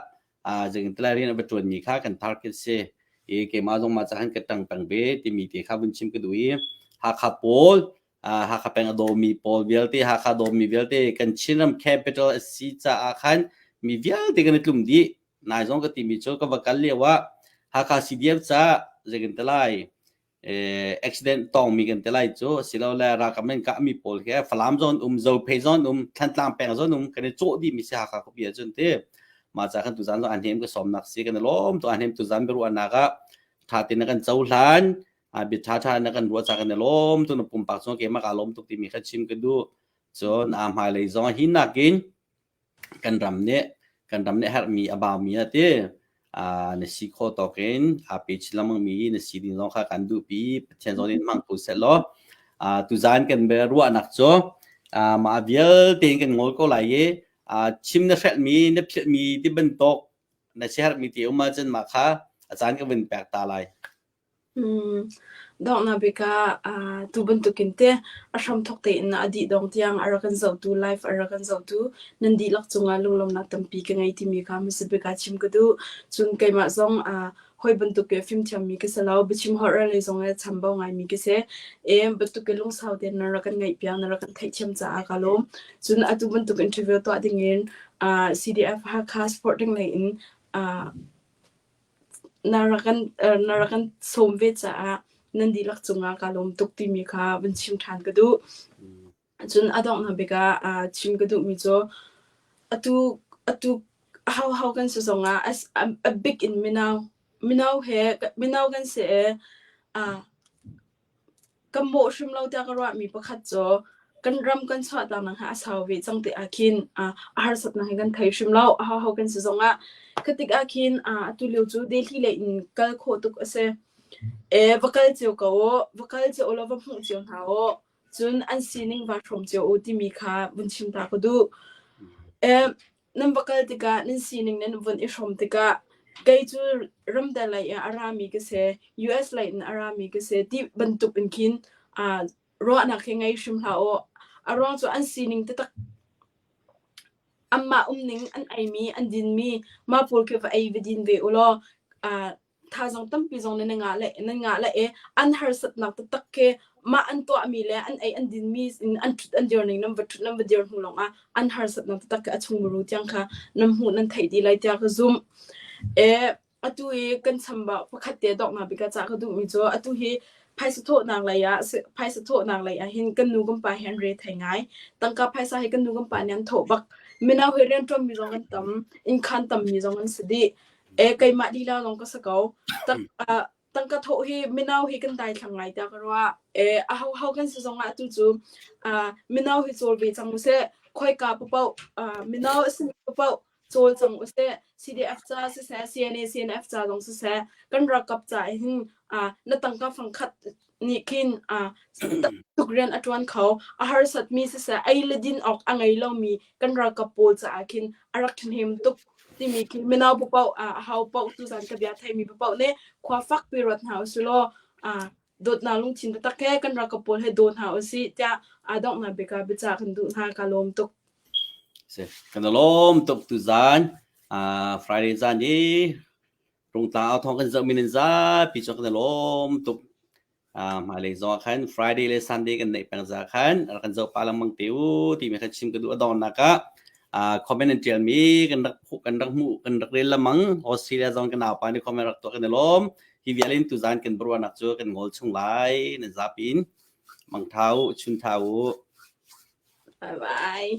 a jeng tlai rian a va tuan mi kha kan target si i keimah zong ma cha han ka tang peng ve timi te kha vun chim ka duh i Hakha pawl Hakha peng a dawmi pawl vialte Hakha dawmi vialte kan Chinram capital a si caah khan mi vialte kan i tlum dih nai zong ka timi cu ka va kal lio ah Hakha CDF ca zeikan te lai accident tongmi kan te lai cu asilole ralkap men kahmi pawl he Falam zon um Zophei zon um Thantlang peng zon um kan i cawh dih mi si Hakha khuapi ahcun ti mah ca kan tuzan zong an hem ka sawmnak si kan i lawm tu an hem tuzan biaruahnak ah tha tein na kan cohlan a bia tha tha na kan ruah ca kan i lawm tu na pumpak cung keimah ka lawm tuk timi kha chim ka duh cun a hmailei zong hi nakin kan ram nih kan ram nih herhmi a baumi a ti na si khawh tawk in aa pe chin lengmang mi na si ding zong kha kan duhpi Pathian zong nih hmang ko seh law tuzan kan ruahnak cu mah vialte in kan ngol ko lai i chim na hrelhmi na philhmi ti bantuk na siaherhmi ti um ahcun mah kha a caan ka vun pek ta lai. Donghnak bik ah tu bantukin teh a hramthawk tein a dih dong tiang a rak kan zohtu, live a rak kan zohtu nan dihlak cungah lunglawmhnak tampi ka ngei timi kha hmasa bik ah chim ka duh. Cun keimah zong hawi bantuk i fimthiammi ka si lo, biachim holhrel lei zong i chambau ngaimi ka si. E bantuk i lungsau tein nan rak kan ngaihpiak, nan rak kan theihthiam caah kaa lawm. Cun atu bantuk interview tuah dingin CDF Hakha supporting lei in Na rak kan na rak kan sawm ve caah nan dihlak cungah kaa lawm tuk timi kha vun chim ṭhan ka duh. Cun a donghnak bik ah chim ka duhmi cu atu atu ahoho kan si zongah a bik in mino mino he mino kan si i kan mawh hrim lo tiah ka ruahmi pakhat cu Kan ram kan chuahtak nak hi a sau ve cang ti ah khin a harsatnak hi kan thei hrim lo. Ahoho kan si zong ah kha tik ah khin atu lio cu Delhi lei in kal khawh tuk a si. E, va kal cio ko u, va kal cio u law va hmuh cio hna u. Cun an sining vaa hrawm cio u timi kha vun chim ta ka duh. E, nan va kal tikah nan sining nan vun i hrawm tikah kei cu ramdang lei in a rami ka si, US lei in a rami ka si ti bantuk in khin aa ruahnak hi ngei hrim hlah u. A ruang cu an sining taktak anmah umning an eimi an dinmi mah pawl khi va ei va din ve u law aa thazaang tampi zong nan ngah le nan ngah le i an harsatnak taktak khi mah an tuahmi le an ei an dinmi in an ṭhut an dir ning nan va ṭhut nan va dir hnu lawngah an harsatnak taktak khi a chung muru tiang kha nan hmuh nan theih dih lai tiah ka zumh. E, atu i kan chambau pakhat te donghnak bik ah cah ka duhmi cu atu hi phaisa thawhnak lei ah phaisa thawhnak lei ah hin kan nu kan pa hi an re thei ngai. Tangka phaisa hi kan nu kan pa nih an thawh bak. Mino hi rianṭuanmi zong an tam, innkhan tammi zong an si dih. E keimah lila lawng ka si ko. Tangka thawh hi mino hi kan daithlang ngai tiah ka ruah. E ahoho kan si zongah atu cu mino hi cawl ve cang usih. Khoika paohpaoh mino a simi paohpaoh cawl cang usih. CDF ca siseh, CNA, CNF ca zong siseh, kan ralkap ca hin na tangka fangkhat nih khin tuk rian a ṭuan kho. A harsatmi siseh, ei le din awk a ngei lomi kan ralkap pawl caah khin a rak ṭhahnem tuk timi khi mino paohpaoh a ho paoh tuzan ka bia theimi paohpaoh nih khua fakpi ruat hna usih law dawtnak lungthin taktak he kan ralkap pawl he daw hna usih tiah aa donghnak bik ah biacah kan duh hna. Ka lawm tuk. Kan lawm tuk tuzan Friday zan i Rungtlang au thawng kan zoh min in zapi cu kan i lawm tuk. Hmailei zong ah khan Friday le Sunday kan neih peng za khan rak kan zoh pah lengmang te u timi kha chim ka duh. A donghnak ah comment an ṭialmi kan rak kan rak hmuh kan rak rel lengmang. Australia zong kan naupa nih comment rak tuah kan i lawm. Hi vial in tuzan kan biaruahnak cu kan ngol chung lai. Nan zapi in mangṭha u, chunṭha u. Bye bye.